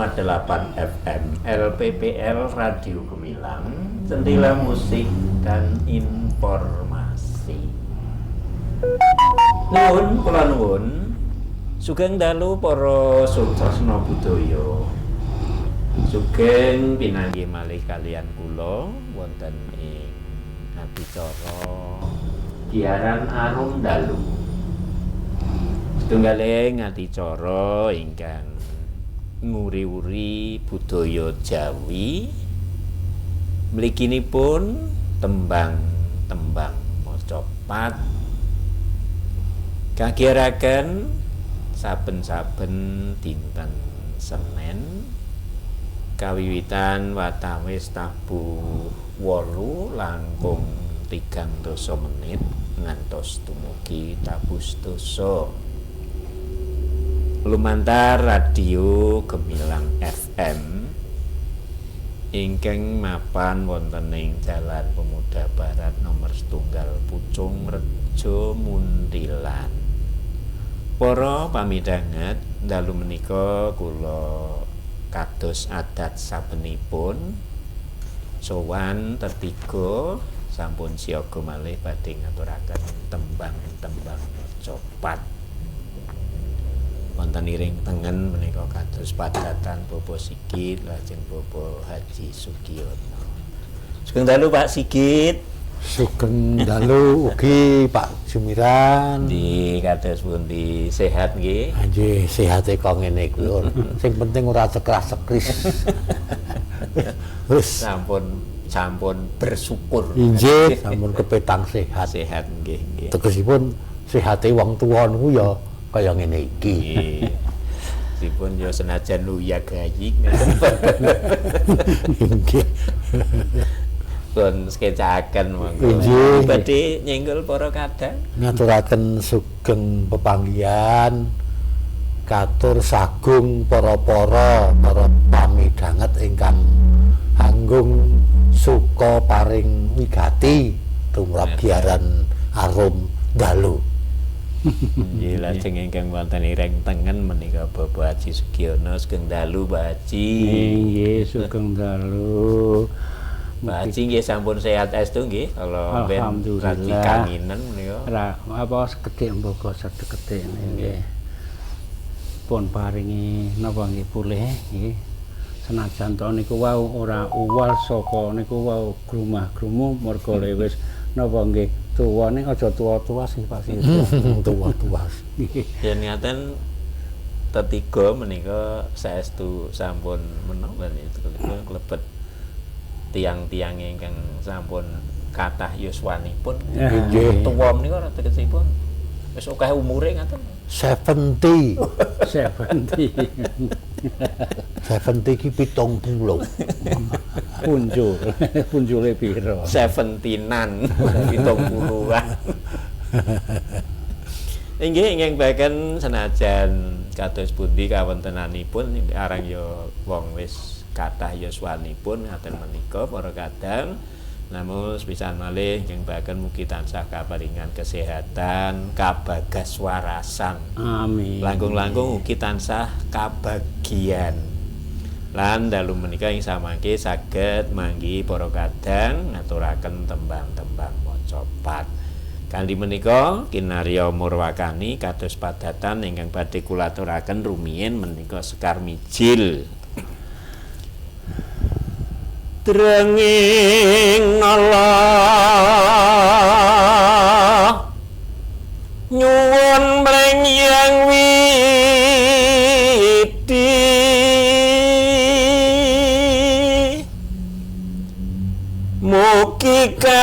FM LPPL Radio Gemilang, jendela musik dan informasi. Nuwun kula nuwun. Sugeng dalu para sutresna budaya. Sugeng pinanggih malih kaliyan kula wonten ing adicara Giaran Arum Dalu. Setunggaling adicara ingkang nguri-uri budaya Jawi, mliginipun tembang-tembang macapat kagiyaraken saben-saben dinten Senin kawiwitan watawis tabuh 8 langkung 3 dasa menit ngantos dumugi tabuh sedasa. Lumantar Radio Gemilang FM ingkang mapan wonten ing Jalan Pemuda Barat nomor 1 Pucung Rejo Muntilan. Para pamidhanget, dalu menika kula kados adat sabenipun sowan tetiga sampun siaga malih badhe ngaturaken tembang-tembang macapat. Wonten iring tengen menika kados padatan Bapak Sigit lajeng Bapak Haji Sugiono. Sugeng dalu Pak Sigit. Sugeng dalu ugi Pak Jumiran. Nggih, kados pundi, sehat nggih? Nggih, sehate kok ngene kuwi. Sing penting ora cekras-cekris. Wis sampun bersyukur. Inggih, sampun kepetang sehat. Sehat nggih, nggih. Tegesipun sehate wong tuwa niku ya kaya ngene iki. Dipun ya senajan luya gayik. Nggih. Pun skecakaken monggo. Badhe nyenggol para kadang ngaturaken sugeng pepanggihan katur sagung para-para para pamidhanget ingkang anggung suka paring wigati tumrap giaran Arum Dalu. Nggih, lajeng ingkang wonten ireng tengen menika Bapak Haji Sugiono. Sugeng dalu Pak Haji. Nggih, sugeng dalu. Pak Haji nggih sampun sehat estu nggih? Kalau ben radi kanginen menika. Ra apa sekedhik mboko sekedhik nggih. Pun paringi napa nggih pulih nggih. Senajan to niku wau ora uwal saka niku wau grumah-grumu merga wis napa nggih tuwane aja tua-tua sih Pak Sigit. Tua-tua. Yen ngaten tetiga menika saestu sampun menapa niku klebet tiang-tiang ingkang sampun kathah yuswanipun. Nggih. Tuwa menika tegesipun wis akeh umure ngaten. 70. 70. 70 ki 70. Punjul. Punjule pira? 70-an, 70-an. Inggih ingkang baken senajan kados pundi kawontenanipun arang ya wong wis kathah yuswanipun ngaten menika para kadang. Namun sepisan malih ingkang baken mugi tansah kaparingan kesehatan, kabagas warasan. Amin. Langkung-langkung ugi tansah kabagian. Lan dalu menika ing samangke saged manggi para kadang ngaturaken tembang-tembang macapat. Kanthi menika kinarya murwakani kados padatan ingkang badhe kula aturaken rumiyin menika Sekar Mijil. Drenging nala nyuwun mring Hyang Widi mugi karayon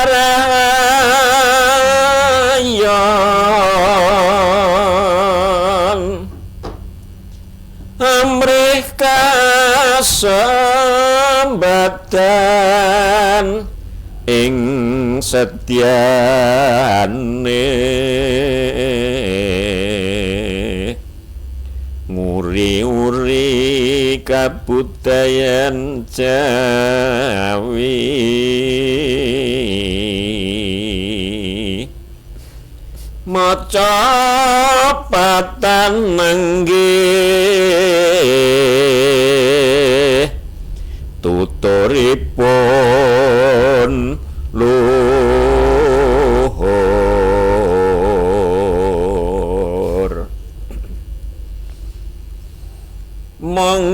amrih kasembatan ing setyane nguri-uri kabudayan Jawi. Maca patan nenggih.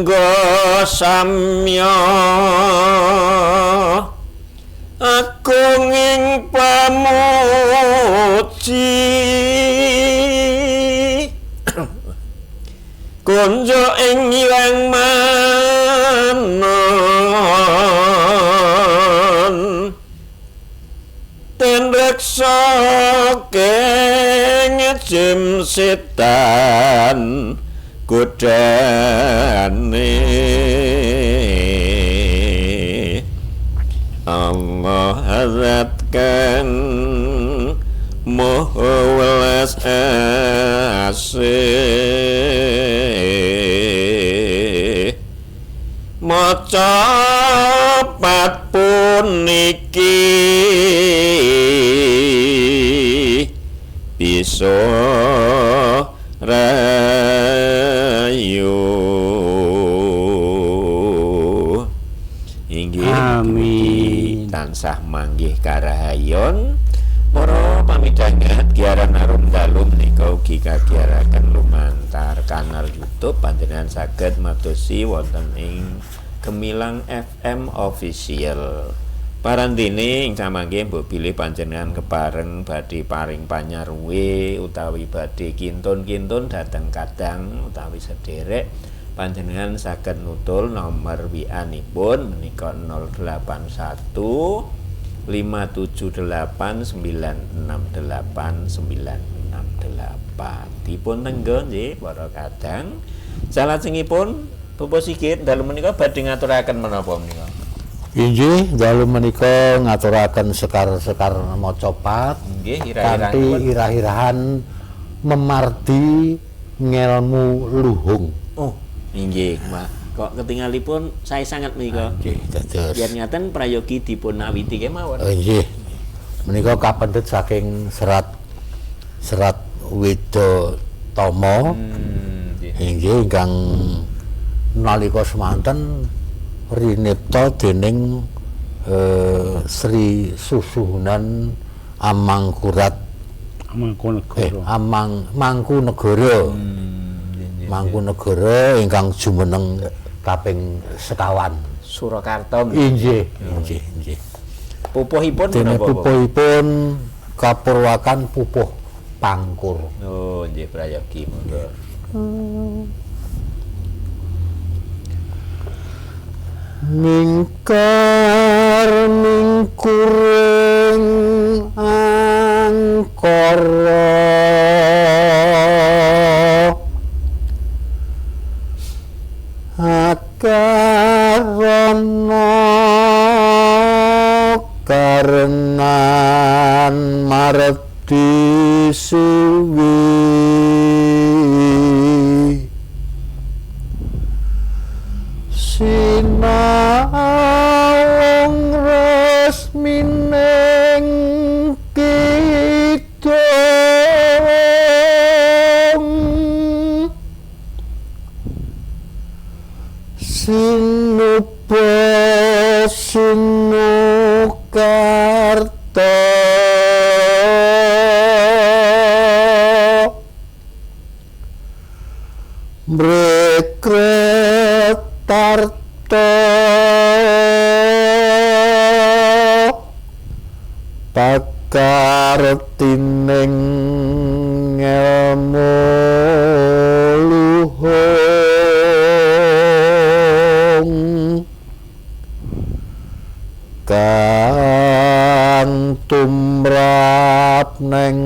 Angga samya agunging pamuji kunjo ing ireng manon ten reksa keng setan godane Allah zat kang maha welas asih maca pat puniki bisa rayu. Inggih, amin. Tansah manggih karahayon para pamidhanget giaran arum dalu menika ugi kagiaraken lumantar kanal YouTube panjenengan saged madosi wonten ing Gemilang FM Official. Parandene ing samangke mbok bilih panjenengan kepareng badhe paring panyaruwe utawi badhe kintun-kintun dhateng kadang utawi sederek panjenengan saged nutul nomor WA-nipun menika 081 578 968 968. Dipun tenggo nggih para kadang. Salajengipun Bapak Sigit dalu menika badhe ngaturaken menapa menika? Inggih, dalu menika ngaturaken sekar-sekar macapat nggih, kanthi irah-irahan memardi ngelmu luhung. Oh, inggih, Mas. Kok ketingalipun sae sangat menika. Nggih, dados. Yen ngaten prayogi dipun awiti kemawon. Nggih. Menika kapendhet saking serat serat Weda Tama. Inggih ingkang nalika semanten rinipta dening Sri Susuhunan Amangkurat Mangkunegara. Mangkunegara. Mangkunegara ingkang jumeneng kaping sekawan Surakarta. Inggih, inggih, inggih. Pupuhipun dene menapa? Pupuhipun kapurwakan pupuh pangkur. Oh, nggih prayogi monggo. Mingkar mingkuring angkara akarana karenan marti siwi sinaung resmining kidung sinuba sinukarta mrekretarta pakartining ngelmu luhung kang tumrap neng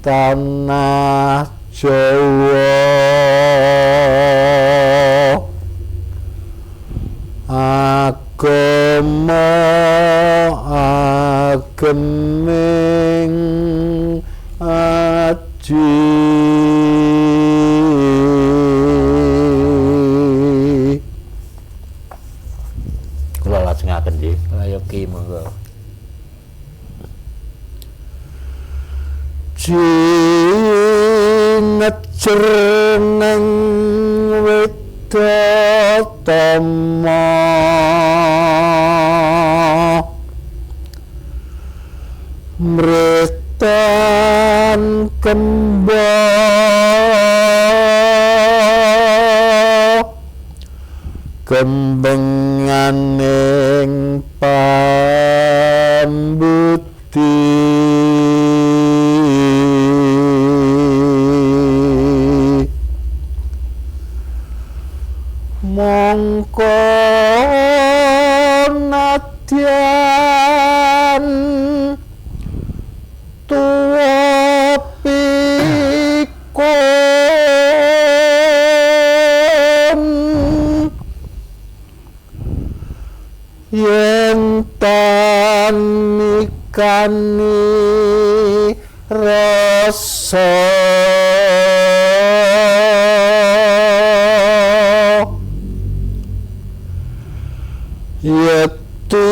tanah Jawa agama ageming aji. Kula lajengaken nggih. Prayogi monggo. Jinejer neng Weda Tama mretan kembang Kembenganing pambudi mongko nadyan tuwa pikun yen tan mikani rasa yekti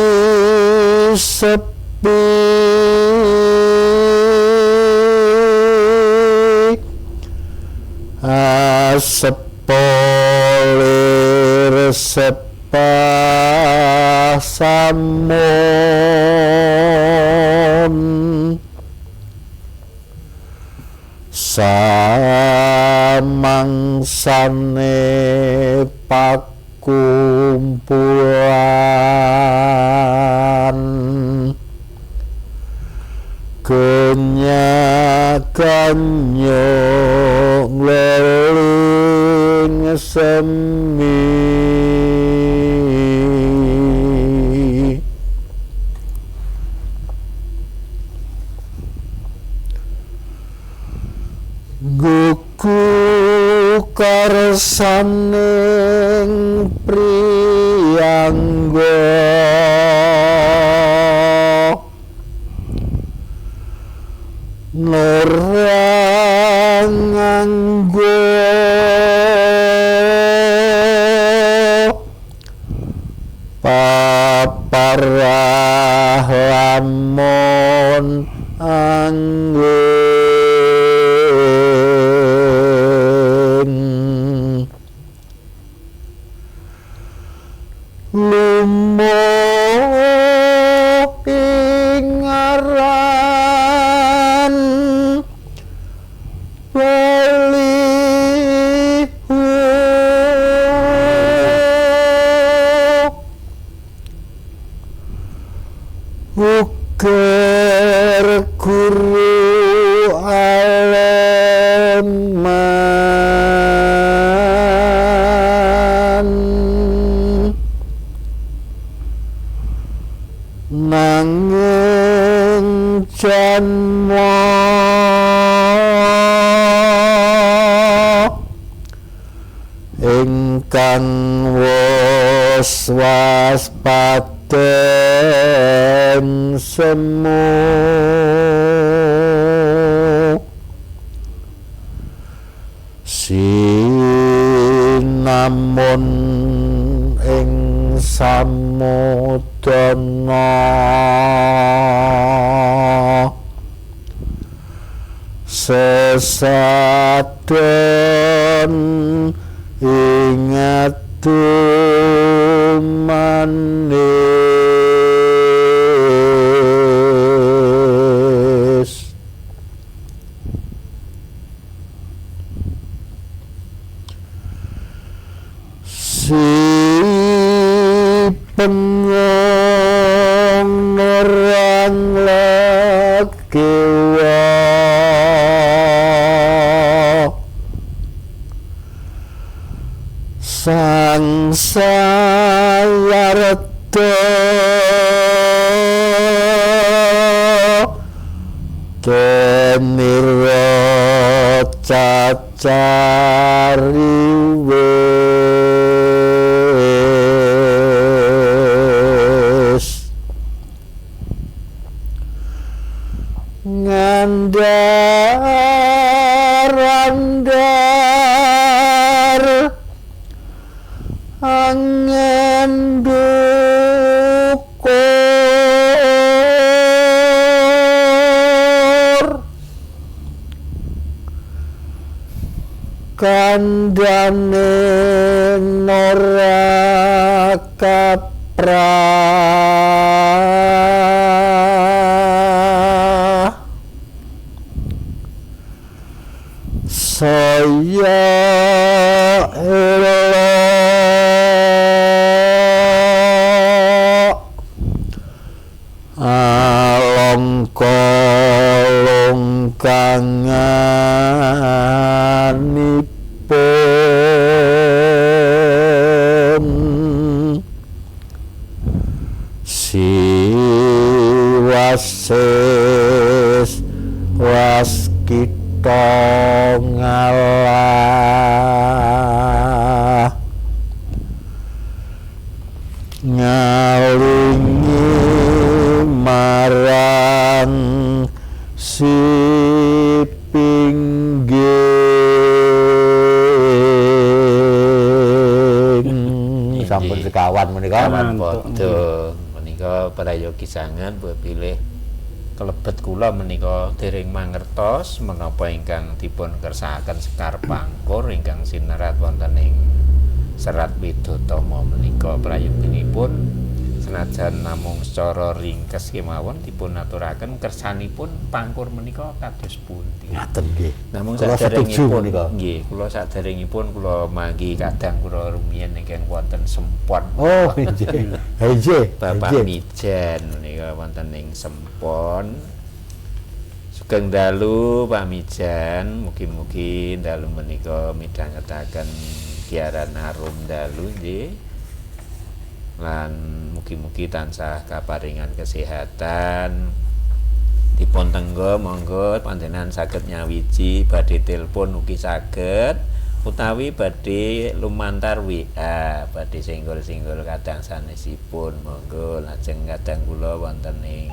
sepi asepolir sepah samun samangsane pakumpulan genyak-ganyuk ngleling semi gugu karsaning priyangga ora nganggo paparah lamun angin lumo ing aran walihu uker guru aleman nanging janma ingkang wis waspaden semu sinamun ing samudana sesadon ing adu manis si pengong nerang lekewa sang sayarta tenira cacari wis ngandar-andar angen dukur kandhane ora kaprah saya elok Ngalingi marang si pingging. Sampun sekawan menika. Kawan padha menika prayogi sanget pilih kelebet kula menika dereng mangertos menapa ingkang dipun kersakaken Sekar Pangkur ingkang sinerat wonten ing Serat Widotama menika. Prayoginipun senajan namung secara ringkes kemawon dipun aturaken kersanipun Pangkur menika kados pundi. Ngaten nggih. Namung Kula setuju saderengipun menika. nggih, kula saderengipun kula manggi kadang kula rumiyin ingkang wonten Sempon. Oh, nggih. Nggih. Bapak Mijen menika wonten ing Sempon. Sugeng dalu Pak Mijen, mugi-mugi dalu menika midhangetaken kiaran arum dalu nggih. Lan mugi-mugi tansah kaparingan kesehatan. Dipun tenggo monggo panjenengan saged nyawiji badhe telepon ugi saged utawi badhe lumantar WA, badhe senggol-senggol kadang sanesipun monggo lajeng kadang kula wonten ing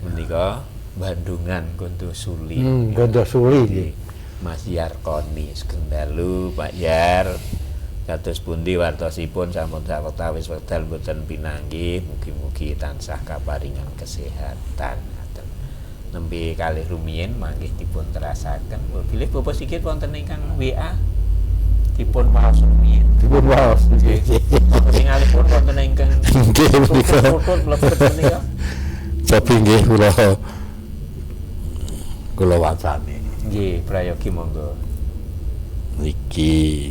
menika Bandungan Gondosuli. Gondosuli nggih. Mas Yarkoni sugeng dalu Pak Yar. Kados pundi wartosipun sampun sawetawis wekdal mboten pinanggih, mugi-mugi tansah kaparingan kesehatan. Ngaten. Nembe kalih rumiyin mangke dipun terasaken. Bilih Bapak Sigit wonten ingkang WA dipun waos rumiyin. Dipun waos nggih. Tingalipun wonten ingkang Nggih menika. tutut mlebet menika. Jadi nggih kula kula wacane. Nggih, prayogi monggo. Niki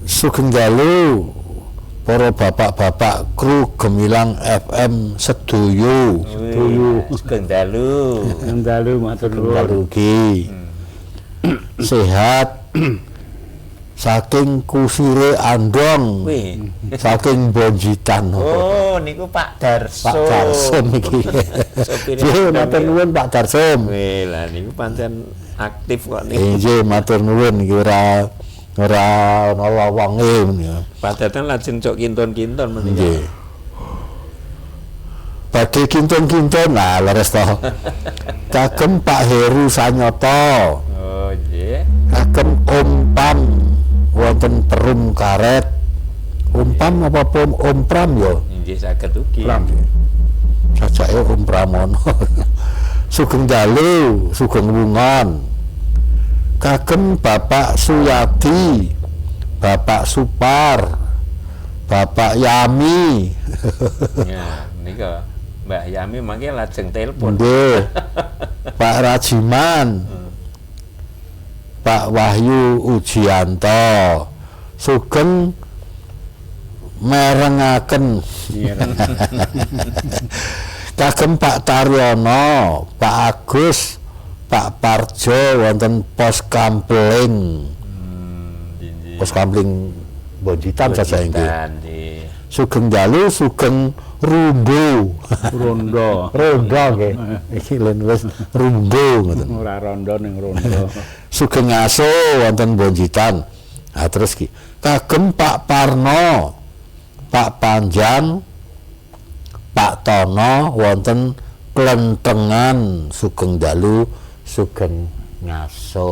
sugeng dalu para bapak-bapak kru Gemilang FM sedoyo. Sedoyo. Sugeng dalu. Sugeng dalu matur nuwun. Dalu ugi. Sehat. Saking kusire andong. Wih. Saking Bonjitan. Oh, niku Pak Darso. Pak Darso niki. Sopire Nggih, andong matur ya. nuwun Pak Darso. Wih, lah niku pancen aktif kok niku. Nggih, matur nuwun iki ora ora ana lowonge menika. Padatan lajeng cok kinton-kinton menika. Nggih. Badhe kinton-kinton, nah leres to. Kagem Pak Heru Sanyoto. Oh, nggih. Kagem Om Pam wonten Perum Karet. Om Pam apa pun Om Pram ya? Nggih saged ugi. Pram. Cacake Om Pramono. Sugeng dalu, sugeng wungon. Kagem Bapak Suyadi, Bapak Supar, Bapak Yami. Ya, nika Mbak Yami mangke lajeng telepon. Nggih. Pak Rajiman. Pak Wahyu Ujianto. Sugeng merengaken. Kagem Pak Taryono, Pak Agus, Pak Parjo wonten Pos Kampling. Pos Kampling Bonjitan saja nggih. Sugeng dalu, sugeng rundo. Rondo. Rondo nggih. Iki lho wis rundo ngoten. Ora rondo ning rondo. Sugeng ngaso wonten Bonjitan. Nah terus ki kagem Pak Parno, Pak Panjang, Pak Tono wonten Klentengan. Sugeng dalu, sugeng ngaso.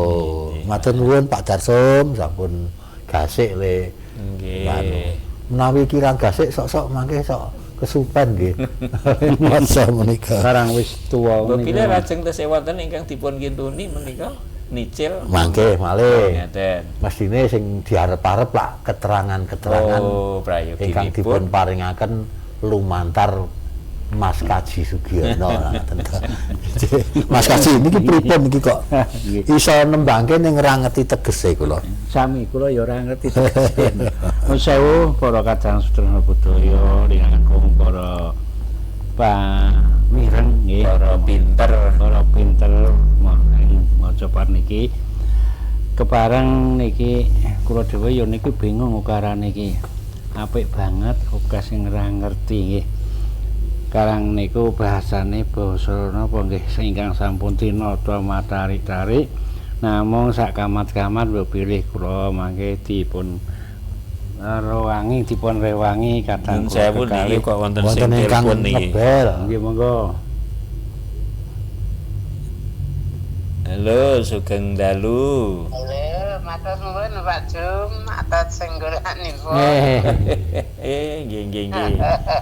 Matur nuwun Pak Darsum sampun gasik le. Nggih. Menawi kirang gasik sok-sok mangke sok kesupen nggih. Masa menika. Sekarang wis tuwa Mbok niku. pilih lajeng tesih wonten ingkang dipun kintuni menika nicil Mangke malih. Ngeten. Mestine sing diarep-arep lak keterangan-keterangan Oh, ingkang dipun prayoginipun. paringaken lumantar Mas Kaji Sugiono ngoten to. Mas Kaji niki pripun niki kok iso nembangke ning ora ngerti tegese kula. Sami kula ya ora ngerti tegese. Nuwun sewu para kadang sutresna budaya linangkung para pamireng nggih, Para pinter. para pinter maca niki. Kepareng niki kula dhewe ya niki bingung ukarane iki. Apik banget uga sing ora ngerti nggih. Karang niku bahasane basa napa nggih ingkang sampun tinata matarik-tarik. Namung sak kamat-kamat mbok pilih kula mangke dipun Rewangi dipun rewangi kadang Nuwun sewu niki kok wonten sing telepon niki. Nggih monggo. Halo, sugeng dalu. Halo, matur nuwun Pak Jum atas senggolanipun. Nggih nggih nggih.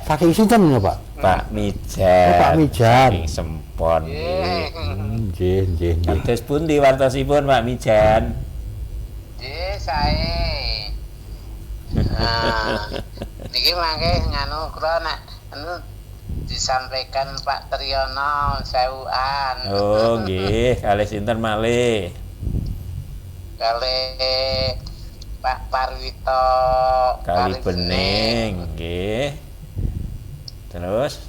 Saking sinten ya, Pak? Pak Mijan. Oh, Pak Mijan. Saking Sempon. Nggih, nggih, nggih. Kados pundi wartosipun Pak Mijan? Nggih, sae. Nah, niki mangke nganu kula nek anu disampaikan Pak Triyono sewuan. Oh, nggih, kalih sinten malih? Kalih Pak Parwito Kali Bening, nggih. Terus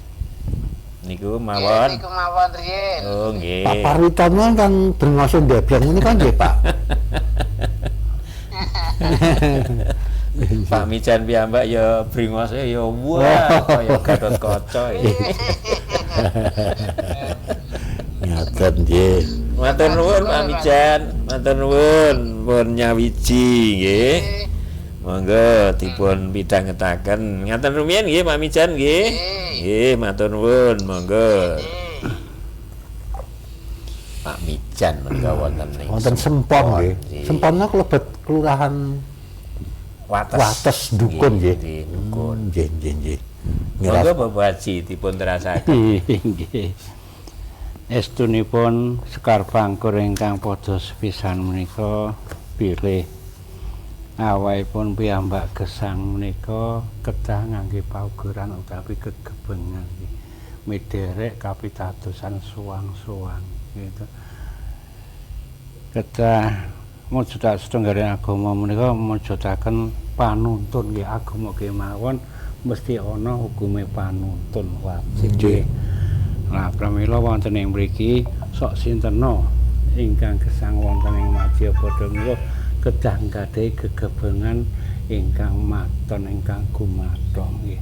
niku mawon. Niku mawon riyin. Oh, nggih. Pak Parwito kan brengose ndebleng menika nggih, Pak. Pak Mijan piyambak ya bringose ya wah kaya Gatotkaca iki. Ngaten nggih. Matur nuwun Pak Mijan, matur nuwun pun nyawiji nggih. Monggo dipun pidhangetaken. Ngaten rumiyin nggih Pak Mijan nggih. Nggih, matur nuwun, monggo. Pak Mijan menika wonten ing wonten Sempon nggih. Sempon niku klebet kelurahan Wates. Wates Dukun nggih. Dukun. Nggih, nggih, nggih. Monggo Bapak Haji dipun terasaken. Nggih. Estunipun Sekar Pangkur ingkang padha sepisan menika bilih awakipun piyambak gesang menika kedah ngangge paugeran utawi kegebengan nggih. Miderek kapitadosan suwang-suwang gitu. Kedah mujudaken setunggaling agama menika mujudaken panuntun nggih, agama kemawon mesti ana hukume panuntun wajib nggih. Lah pramila wonten ing mriki sok sintena ingkang gesang wonten ing madya padha menika kedah nggadhahi gegebengan ingkang maton ingkang gumathok nggih.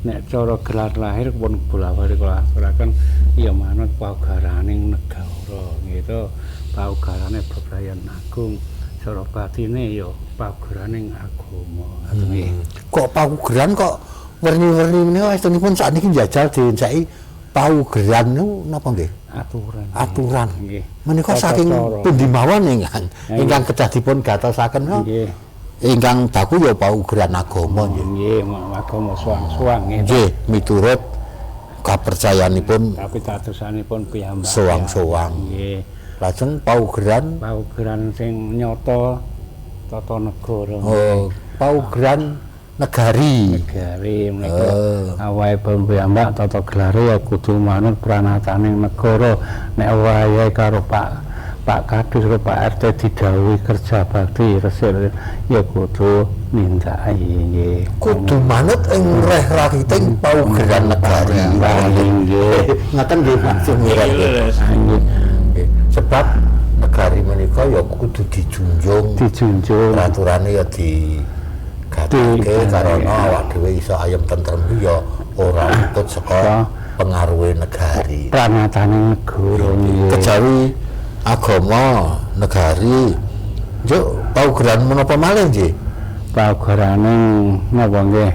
Nek cara gelar lahir pun bola-bali kula aturaken ya manut paugaraning negara gitu. Paugarane bebrayan agung, cara batine ya paugaraning agama. Nggih. Kok paugeran kok werni-werni menika estunipun sakniki njajal dincaki paugeran niku napa nggih? Aturan. Aturan. Nggih. Menika saking pundi mawon ingkang kedah dipun gatosaken nggih. Ingkang baku ya paugeran agama nggih. Nggih, agama suwang-suwang nggih. Nggih, miturut kapercayanipun kapitadosanipun piyambak. Suwang-suwang. Nggih. Lajeng paugeran paugeran sing nyata tata negara. Oh, paugeran negari. Negari menika awake piyambak tata gelare ya kudu manut pranataning negara. Nek wayahe karo Pak Kadus karo Pak RT didhawuhi kerja bakti resik ya kudu nindakake nggih. Kudu manut ing reh rakiting paugeran negari. Nggih. Ngaten nggih Mas. Nggih. Sebab negari menika ya kudu dijunjung. Dijunjung. Peraturane ya digatake karena awak dhewe iso ayem tentrem ya ora luput saka pengaruhe negari. Pranatane negara. Kejawi agama negari. Njuk paugeran menapa malih nggih? Paugerane napa nggih?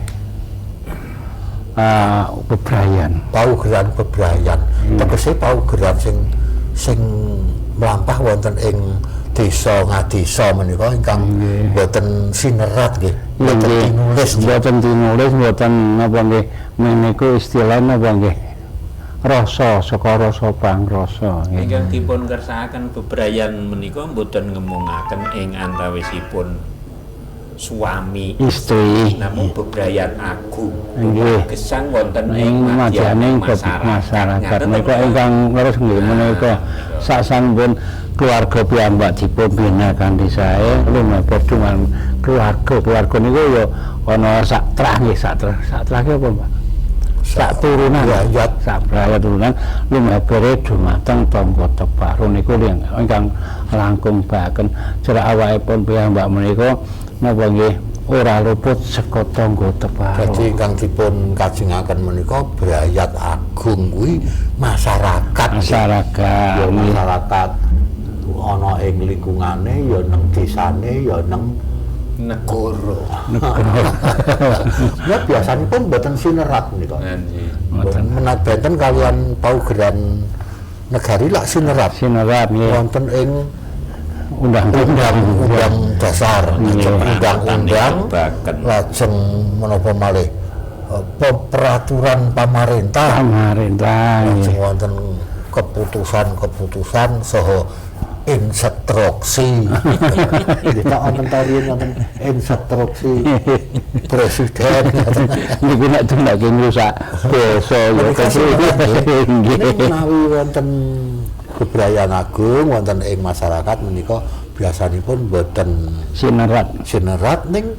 Bebrayan. Paugeran bebrayan. Tegese paugeran sing mlampah wonten ing desa ngadesa menika ingkang boten sinerat nggih, boten tinulis, boten tinulis, boten napa nggih meniku istilah napa nggih rasa saka rasa pangrasa nggih. Ingkang dipun kersakaken bebrayan menika boten ngemungaken ing antawisipun suami istri, namung bebrayan agung nggih gesang wonten ing madyaning masyarakat menika ingkang leres nggih menika sasampun keluarga piyambak dipun bina kanthi sae lumeber dumateng keluarga. Keluarga niku ya ana sak trah nggih, sak trah. Sak trah ki apa, Pak? Sak turunan, sak braya turunan lumebere dumateng tangga teparo niku ingkang langkung baken cerak awakipun piyambak menika napa nggih ora luput saka tangga teparo. Dadi ingkang dipun kajengaken menika brayat agung kuwi masyarakat. Masyarakat. Ya masyarakat ana ing lingkungane ya nang desane ya nang Negara. Ya biasanipun mboten sinerat menika. Nggih. Menawi benten kalian paugeran negari lak sinerat. Sinerat nggih. Wonten ing Undang-undang. Undang dasar, undang-undang lajeng menapa malih peraturan pamarentah. Pamarentah lajeng wonten keputusan-keputusan saha instruksi. Kita wonten tarian wonten instruksi presiden. Niku nek tindake ngrusak basa ya. Nggih. Menawi wonten bebrayan agung wonten ing masyarakat menika biasanipun boten sinerat. Sinerat ning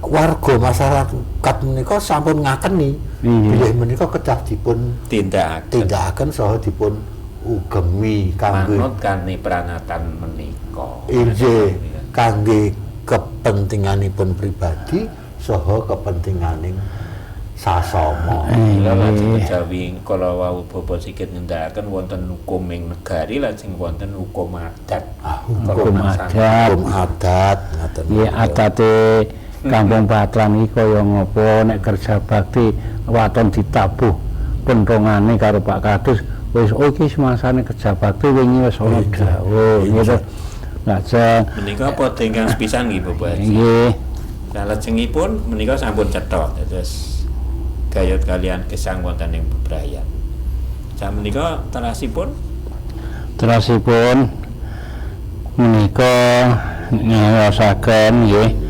warga masyarakat menika sampun ngakeni bilih menika kedah dipun tindakaken saha dipun ugemi kangge manut kanthi pranatan menika. Inggih, kangge kepentinganipun pribadi saha kepentinganing sasama. Kula lajeng kejawi kala wau Bapak Sigit ngendakaken wonten hukum ing negari lajeng wonten hukum adat. Hukum adat. Hukum adat ngaten. Nggih, adate Kampung Patrang iki kaya ngapa nek kerja bakti waton ditabuh penthongane karo Pak Kadus wis oh iki semasane kerja bakti wingi wis ana dawuh gitu. Lajeng menika padha ingkang sepisan nggih Bapak Haji. Nggih. Salajengipun menika sampun cetha dados gayut kalian gesang wonten ing bebrayan. Samenika terasipun menika nyaosaken nggih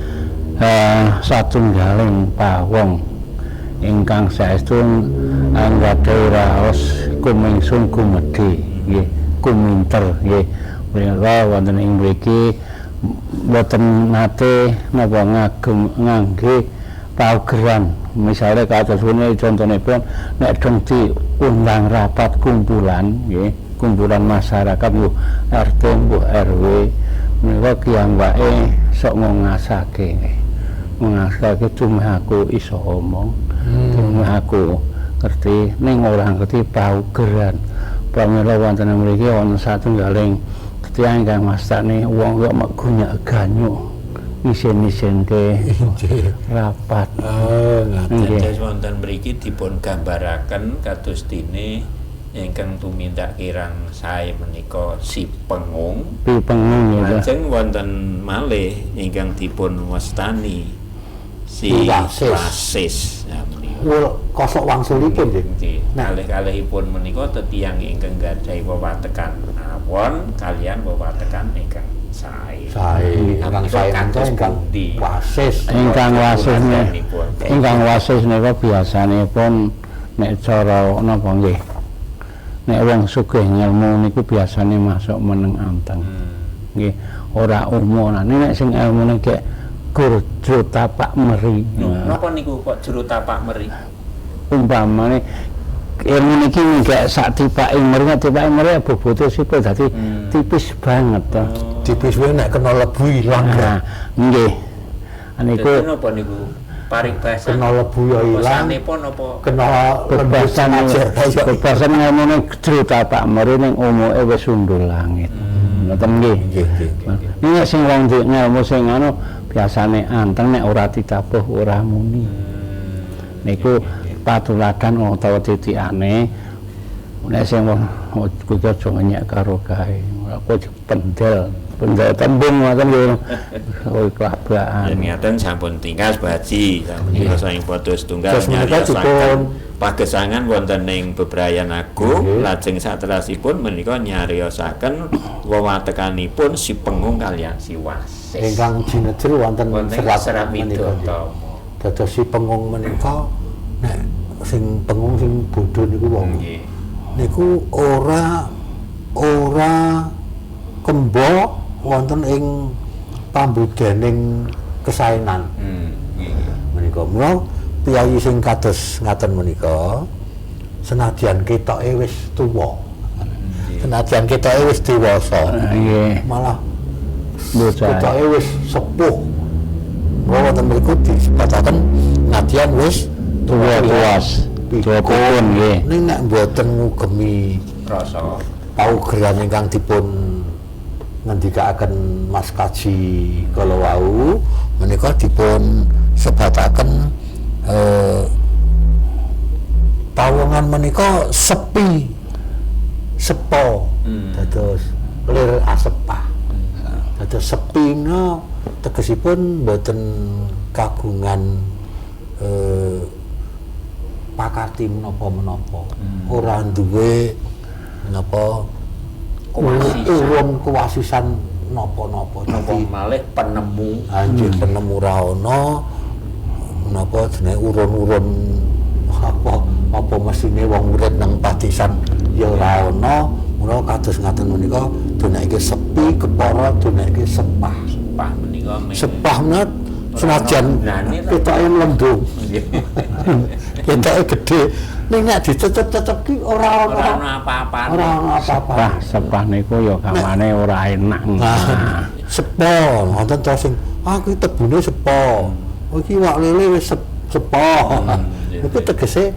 satunggaling pawong ingkang saestu anggadhahi raos kumingsun gumedhe nggih kuminter nggih menika wonten ing mriki mboten nate napa ngagem ngangge paugeran. Misale kados punika contonipun nek dong diundang rapat kumpulan nggih, kumpulan masyarakat mbuh RT mbuh RW menika kiyambake sok ngasake nggih. Ngasake cuma aku iso omong, cuma aku ngerti ning ora ngerti paugeran. Pramila wonten mriki wonten satunggaling tiyang ingkang mastani wong kok mek gunyak-ganyuk isin-isinke rapat. Oh, ngaten. Dados wonten mriki dipun gambaraken kados dene ingkang tumindak kirang sae menika si pengung. Si pengung ya. Lajeng wonten malih ingkang dipun wastani si wasis. Nah, menika kosok wangsulipun nggih. Kalih-kalihipun menika tetiyang ingkang gadhahi wewatekan awon kalian wewatekan ingkang sae. Sae, ingkang sae ingkang wasis. Ingkang wasis ingkang wasis nika biasanipun nek cara napa nggih. Nek wong sugih ngelmu niku biasane masuk meneng anteng. Nggih, ora umum. Nek sing elmune gek gur jero tapak meri. Napa niku kok jero tapak meri? Umpamane ilmu niki gek sak tipake meri, nek tipake meri bobote sipil dadi tipis banget to. Tipis wae nek kena lebu ilang. Nah, nggih. Niku napa niku? Paribasan kena lebu ya ilang. Sanepun napa? Kena bebasan bebasan ngelmune jero tapak meri ning umuke wis sundul langit. Ngoten nggih. Nggih, nggih. Nek sing wong ngelmu sing anu biasane anteng nek ora ditabuh ora muni. Niku patuladan utawa titikane nek sing wong kuwi aja ngenyek karo kae. Aku pendel, pendel tembung ngoten nggih. Kowe kelabakan. Yen ngaten sampun tingkas Pak Haji, sampun saking padha setunggal nyariosaken pagesangan wonten ing bebrayan agung lajeng saterasipun menika nyariosaken wewatekanipun si pengung kalian si wasis. Ingkang jinejer wonten serat Widotomo. Dados si pengung menika nek sing pengung sing bodho niku wong. Niku ora kembo wonten ing pambudening kesaenan. Menika mula piyayi sing kados ngaten menika senadyan ketoke wis tuwa. Senadyan ketoke wis dewasa. Malah ketoke wis sepuh. Mula wonten mriku disebataken nadyan wis tuwa tuas. Tuwa pun nggih. Ning nek mboten ngugemi rasa paugeran ingkang dipun ngendikaaken Mas Kaji kala wau menika dipun sebataken pawongan menika sepi sepo dados lir asepah. Dados sepine tegesipun mboten kagungan pakarti menapa-menapa. Ora duwe menapa urun kewasisan napa-napa. Napa malih penemu anjir penemu ra ana menapa jenenge urun-urun apa mesine wong urip nang padesan ya ora ana. Mula kados ngaten menika dunake sepi kepara dunake sepah. Sepah menika sepah menika senajan ketoke mlembung. Ketoke gedhe ning nek dicecep-cecep ki ora ana apa-apane. Ora ana apa-apa. Sepah niku ya kamane ora enak. Sepo wonten to sing aku tebune sepo. Iki wak lele wis sepo. Iku tegese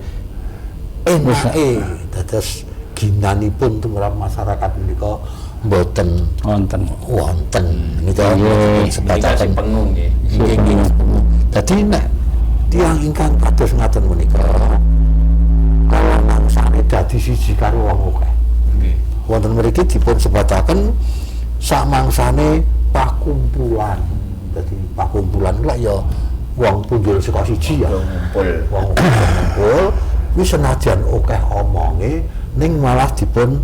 enake dados ginanipun tumrap masyarakat menika mboten wonten. Wonten nika sebataken pengung nggih. Nggih. Dadi nek tiyang ingkang kados ngaten menika kala mangsane dadi siji karo wong akeh. Nggih. Wonten mriki dipun sebataken samangsane pakumpulan. Dadi pakumpulan lak ya wong punjul saka siji ya. Ngumpul. Wong ngumpul kuwi senajan akeh omonge ning malah dipun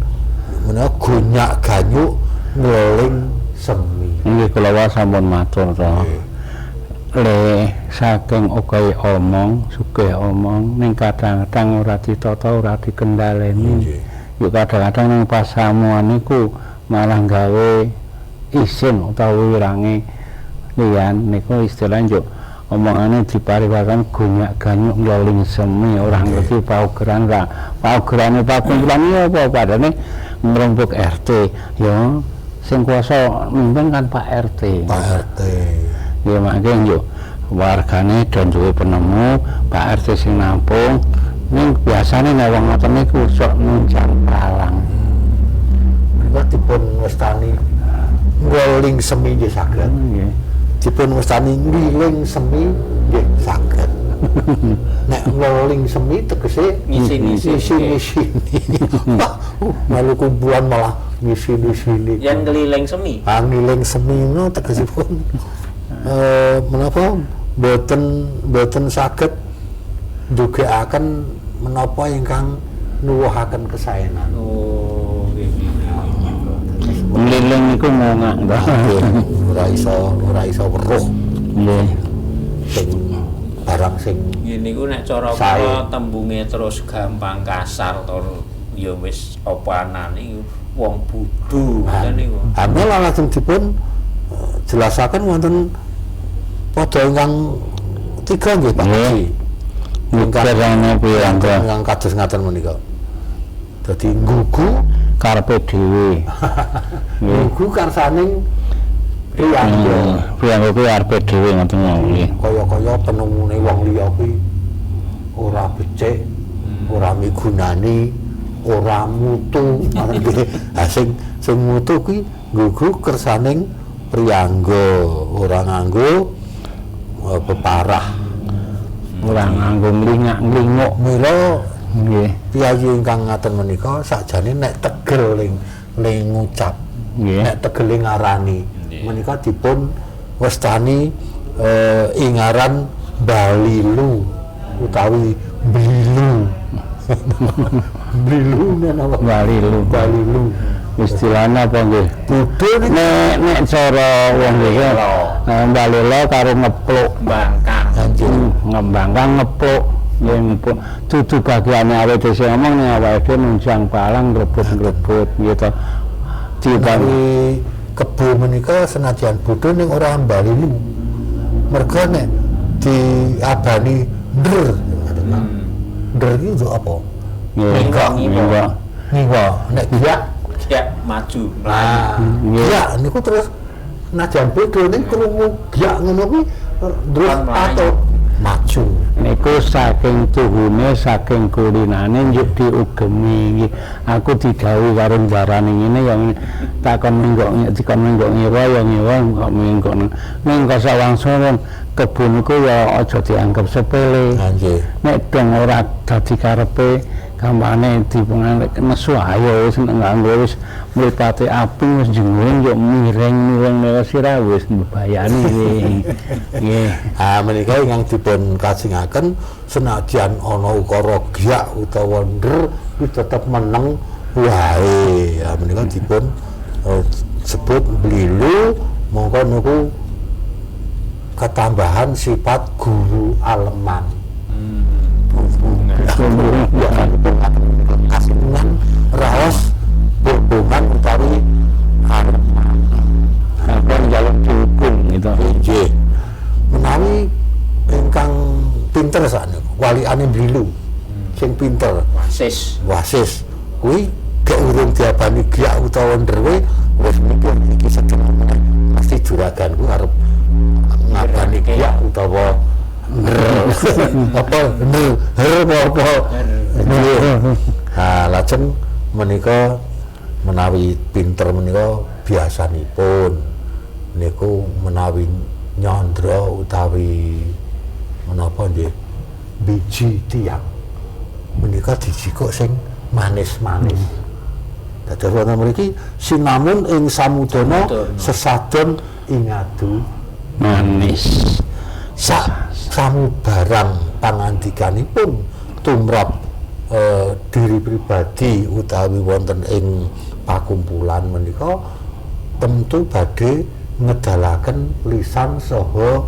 menawa gonyak ganyuk ngleling semi. Nggih kula wae sampun matur to. Le saking akeh omong, sugih omong ning kadang-kadang ora ditata, ora dikendhaleni. Yo kadang-kadang ning pasamuan niku malah gawe isin utawa wirange liyan niku istilah njuk omongane dipariwakan gonyak-ganyuk ngleling semi ora ngerti paugeran ra. Paugerane pakumpulan iki apa padane ngrembug RT ya sing kuasa mimpin kan Pak RT. Pak RT. Ya mangke yo wargane do duwe penemu, Pak RT sing nampung. Ning biasane nek wong ngoten niku sok nunjang palang. Menika dipun wastani ngleling semi nggih saged. Nggih. Dipun wastani ngliling semi nggih saged. Nek ngleling semi tegese ngisi-ngisi. Wah, melu kumpulan malah ngisi-ngisini. Yang ngeliling semi. Ah, ngliling semi ngono tegesipun menapa mboten saged ndugekaken menapa ingkang nuwuhaken kesaenan. Oh, nggih nggih. Ngeliling niku ngongak to. Ora iso weruh. Nggih. Sing barang sing nggih niku nek cara kula tembunge terus gampang kasar to ya wis apa anane wong bodho ngoten niku. Amel lajeng dipun jelasaken wonten padha ingkang tiga nggih Pak Haji. Ingkang kados ngaten menika. Dadi nggugu karepe dhewe. Nggugu karsaning priyangga. Priyangga kuwi arepe dhewe ngoten nggih. Kaya-kaya penemune wong liya kuwi ora becik, ora migunani, ora mutu. Ha sing mutu kuwi nggugu kersaning priyangga, ora nganggo peparah, ora nganggo nglingak-nglinguk. Mila nggih piyayi ingkang ngaten menika sakjane nek tegel ling ngucap, nek tegel ngarani menika dipun wastani ingaran balilu utawi blilu. Blilu napa? Balilu. Balilu. Istilahnya apa nggih? Bodho nek cara wong nggih balelo karo ngepluk bangkang. Ngembangkang ngepluk nggih ngepluk. Dudu bagiane awake dhewe sing ngomong ning awake dhewe nunjang palang ngrebut-ngrebut gitu. Dibari kebo menika senajan bodho ning ora balilu. Mergo nek diabani ndr. Ndr iki untuk apa? Nggih. Ngiwa. Nek giyak ya maju. Nah, giyak niku terus najan bodho ning krungu giyak ngono kuwi terus patut. Maju. Niku saking tuhune, saking kulinane njuk diugemi iki. Aku didhawuhi karo ndarani ngene ya ngene. Takon menggok dikon menggok ngira ya ngira kok menggok. Ning kosawangsul kebun iku ya aja dianggep sepele. Nggih. Nek dong ora dadi karepe gampane dipengen nesu ayo wis nganggo wis mripate api wis jengring yo miring-miring melo sirah wis mbebayani nggih. Ah menika ingkang dipun kajengaken senajan ana ukara gyak utawa nder kuwi tetep meneng wae. Ya menika dipun sebut blilu mongko niku ketambahan sifat guru aleman. Kasenengan raos berhubungan utawi aleman. Apa njaluk dihukum gitu. Nggih. Menawi ingkang pinter sakniku, walikane blilu. Sing pinter, Wasis. Wasis. Kuwi gek urung diabani gyak utawa ndrewe wis mikir iki setengah meneh mesti juraganku arep ngabani gyak utawa nder. Apa nder apa. Nah, lajeng menika menawi pinter menika biasanipun niku menawi nyandra utawi menapa nggih biji tiang menika dijikuk sing manis-manis. Dados wonten mriki sinamun ing samudana sesadon ing adu manis. Sak samubarang pangandikanipun tumrap diri pribadi utawi wonten ing pakumpulan menika tentu badhe ngedalaken lisan saha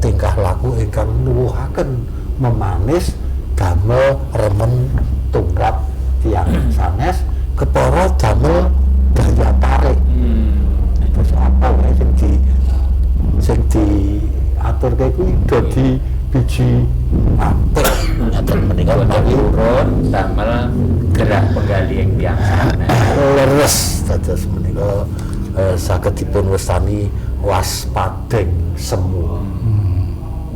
tingkah laku ingkang nuwuhaken memanis damel remen tumrap tiyang sanes kepara damel daya tarik. Terus apa wae sing diaturke kuwi dadi biji apik. Ngaten menika wonten urun damel gerak penggalih tiyang sanes. Leres dados menika saged dipun wastani waspadeng semu.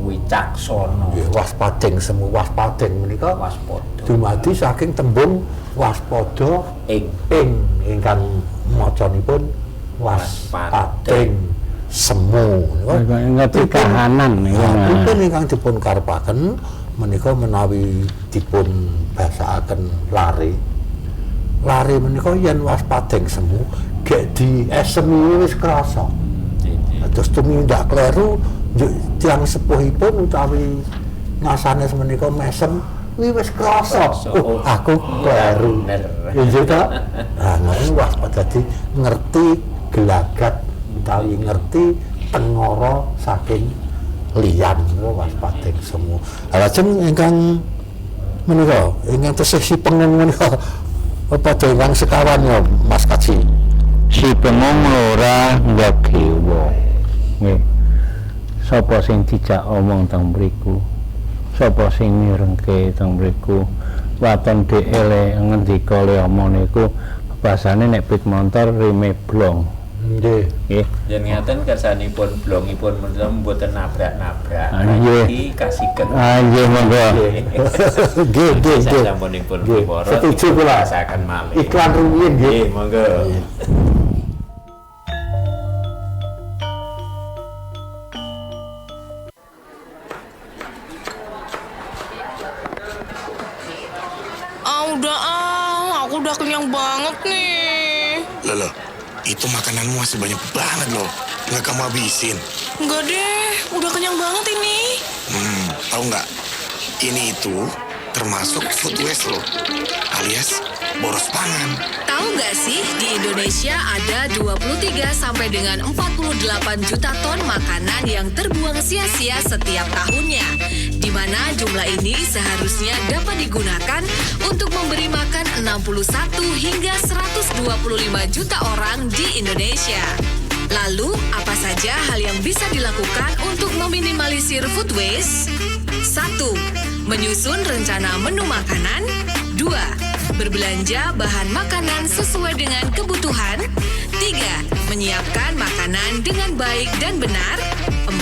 Wicaksana. Nggih, waspadeng semu, waspadeng menika waspada. Dumadi saking tembung waspada ing ingkang macanipun waspadeng semu. Ngerti kahanan niku. Pripun ingkang dipun karepaken menika menawi dipun basakaken lare. Lare menika yen waspadeng semu gek diesemi wis krasa. Terus tumindak kleru tiyang sepuhipun utawi ngasanes menika mesem kuwi wis krasa. Oh, aku kleru. Nggih ta? Nah, ngono waspada dadi ngerti gelagat utawi ngerti tengara saking liyan waspadeng semu. Lajeng ingkang menika ingkang tesih si pengung menika padha ingkang sekawan ya Mas Kaji. Si pengung ora nggewa. Nggih. Sapa sing dijak omong teng mriku? Sapa sing mirengke teng mriku? Waton dhek ngendika le omong niku bebasane nek pit montor rime blong. Nggih. Nggih. Yen ngaten kersanipun blongipun menika mboten nabrak-nabrak. Iki kasiken. Ah nggih monggo. Nggih nggih nggih. Sampunipun para setuju kula. Rasaken malih. Iklan rumiyin nggih. Nggih monggo. Ah udah ah, aku udah kenyang banget nih. Loh, itu makananmu masih banyak banget loh. Nggak kamu habisin? Nggak deh, udah kenyang banget ini. Tahu nggak? Ini itu termasuk food waste loh, alias boros pangan. Tahu nggak sih, di Indonesia ada 23 sampai dengan 48 juta ton makanan yang terbuang sia-sia setiap tahunnya. Di mana jumlah ini seharusnya dapat digunakan untuk memberi makan 61 hingga 125 juta orang di Indonesia. Lalu, apa saja hal yang bisa dilakukan untuk meminimalisir food waste? 1. Menyusun rencana menu makanan. 2. Berbelanja bahan makanan sesuai dengan kebutuhan. 3. Menyiapkan makanan dengan baik dan benar. 4.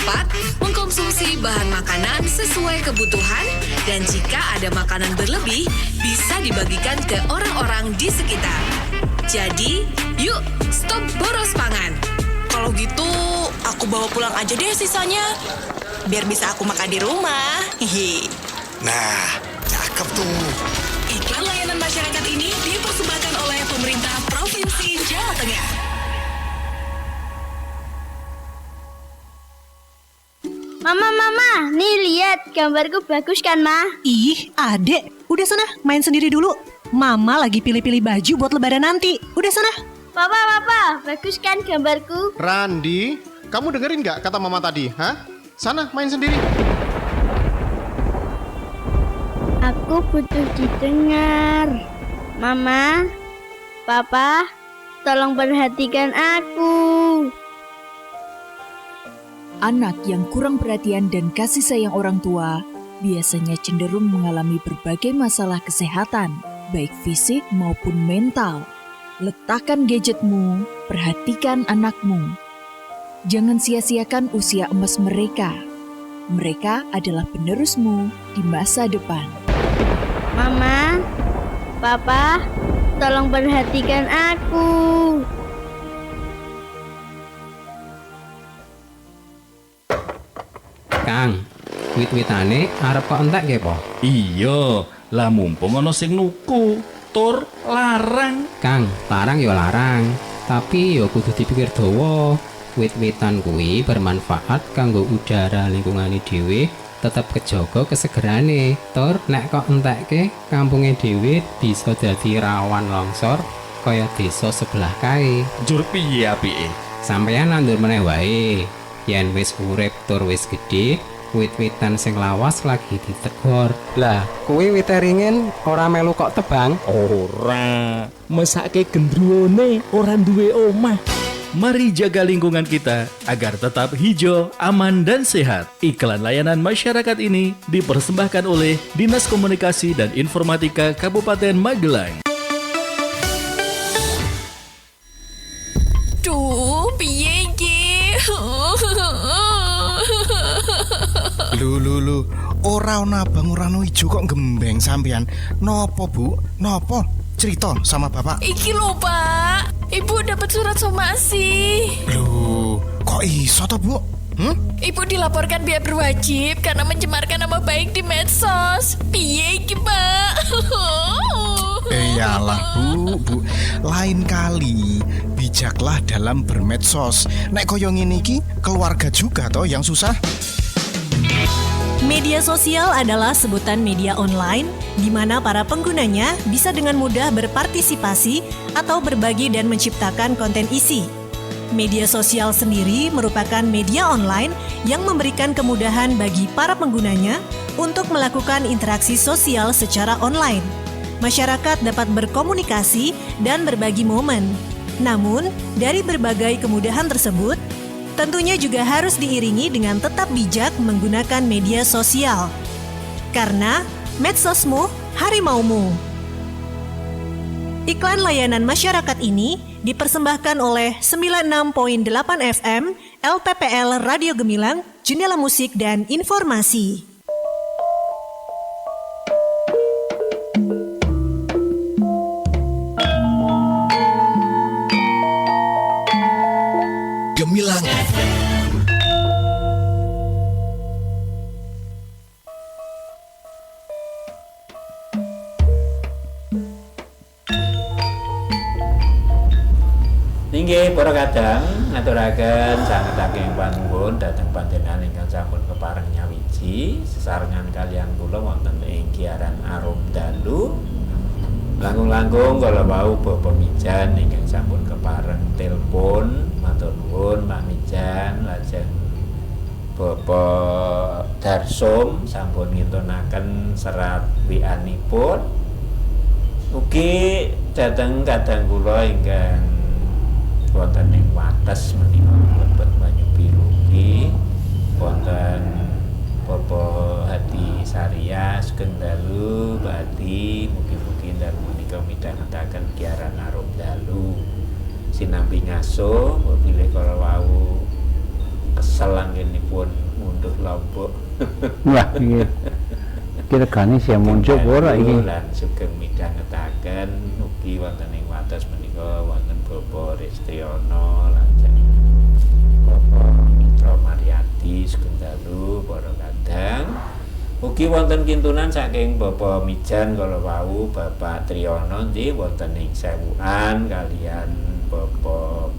Mengkonsumsi bahan makanan sesuai kebutuhan dan jika ada makanan berlebih, bisa dibagikan ke orang-orang di sekitar. Jadi, yuk stop boros pangan. Kalau gitu, aku bawa pulang aja deh sisanya. Biar bisa aku makan di rumah. Hihi. Nah, cakep tuh. Iklan layanan masyarakat ini dipersembahkan oleh pemerintah Provinsi Jawa Tengah. Mama, mama, nih lihat gambarku bagus kan, Ma? Ih, adek, udah sana main sendiri dulu. Mama lagi pilih-pilih baju buat lebaran nanti. Udah sana. Papa, papa, bagus kan gambarku? Randi, kamu dengerin nggak kata mama tadi? Hah? Sana main sendiri. Aku butuh didengar. Mama, papa, tolong perhatikan aku. Anak yang kurang perhatian dan kasih sayang orang tua biasanya cenderung mengalami berbagai masalah kesehatan, baik fisik maupun mental. Letakkan gadgetmu, perhatikan anakmu. Jangan sia-siakan usia emas mereka. Mereka adalah penerusmu di masa depan. Mama, papa, tolong perhatikan aku. Kang, wit-witane arep kok entek nggih po? Iya, lah mumpung ana sing nuku, tur larang. Kang, larang ya larang, tapi ya kudu dipikir dawa. Wit-witan kuwi bermanfaat kanggo udara lingkungane dhewe, tetep kejaga kesegerane. Tur nek kok entekke, kampunge dhewe bisa dadi rawan longsor kaya desa sebelah kae. Njur piye apike? Sampeyan nandur meneh wae. Yen wis urip tur wis gedhe, wit-witan sing lawas lagi ditegor. Lah, kuwi wite ringin ora melu kok tebang? Ora, mesake gendruwone ora duwe omah. Mari jaga lingkungan kita agar tetap hijau, aman, dan sehat. Iklan layanan masyarakat ini dipersembahkan oleh Dinas Komunikasi dan Informatika Kabupaten Magelang. Duh, piye iki? Lho, ora ana abang ora ana ijo kok gembeng sampean. Nopo, Bu? Nopo? Cerita sama Bapak. Iki lho, Pak. Ibu dapat surat somasi. Loh, kok iso toh, Bu? Ibu dilaporkan pihak berwajib karena mencemarkan nama baik di medsos. Piye iki, Pak? Iyalah, Bu. Lain kali bijaklah dalam bermedsos. Nek koyo ngene iki, keluarga juga toh yang susah. Media sosial adalah sebutan media online di mana para penggunanya bisa dengan mudah berpartisipasi atau berbagi dan menciptakan konten isi. Media sosial sendiri merupakan media online yang memberikan kemudahan bagi para penggunanya untuk melakukan interaksi sosial secara online. Masyarakat dapat berkomunikasi dan berbagi momen. Namun, dari berbagai kemudahan tersebut, tentunya juga harus diiringi dengan tetap bijak menggunakan media sosial. Karena medsosmu, harimaumu. Iklan layanan masyarakat ini dipersembahkan oleh 96.8 FM LPPL Radio Gemilang, Jendela Musik dan Informasi. Gemilang FM. Inggih para kadang ngaturaken sanget ageng panuwun dhateng panjenengan ingkang sampun kepareng nyawiji sesarengan kaliyan kula wonten ing Giaran Arum Dalu. Langkung-langkung kala wau Bapak Mijan ingkang sampun kepareng telepon, matur nuwun Pak Mijan, lajeng Bapak Darsum sampun ngintunaken serat WA-nipun. Ugi dhateng kadang kula ingkang wonten ing wates menika mlebet Banyu Biru ugi wonten Bapak Hadi Saria sugeng dalu Pak Hadi, mugi-mugi dalu menika midhangetaken Giaran Arum Dalu sinambi ngaso mbok bilih kala wau kesel anggenipun ngunduh Lombok. Wah, nggih. Iki regane sih muncul ora iki. Lan sugeng midhangetaken ugi wonten ing wates menika wonten Bapak Ristiono lajeng Bapak Mitra Mariadi sugeng dalu para kadang. Ugi wonten kintunan saking Bapak Mijan kala wau Bapak Triyono nggih wonten ing Sewuan kalian Bapak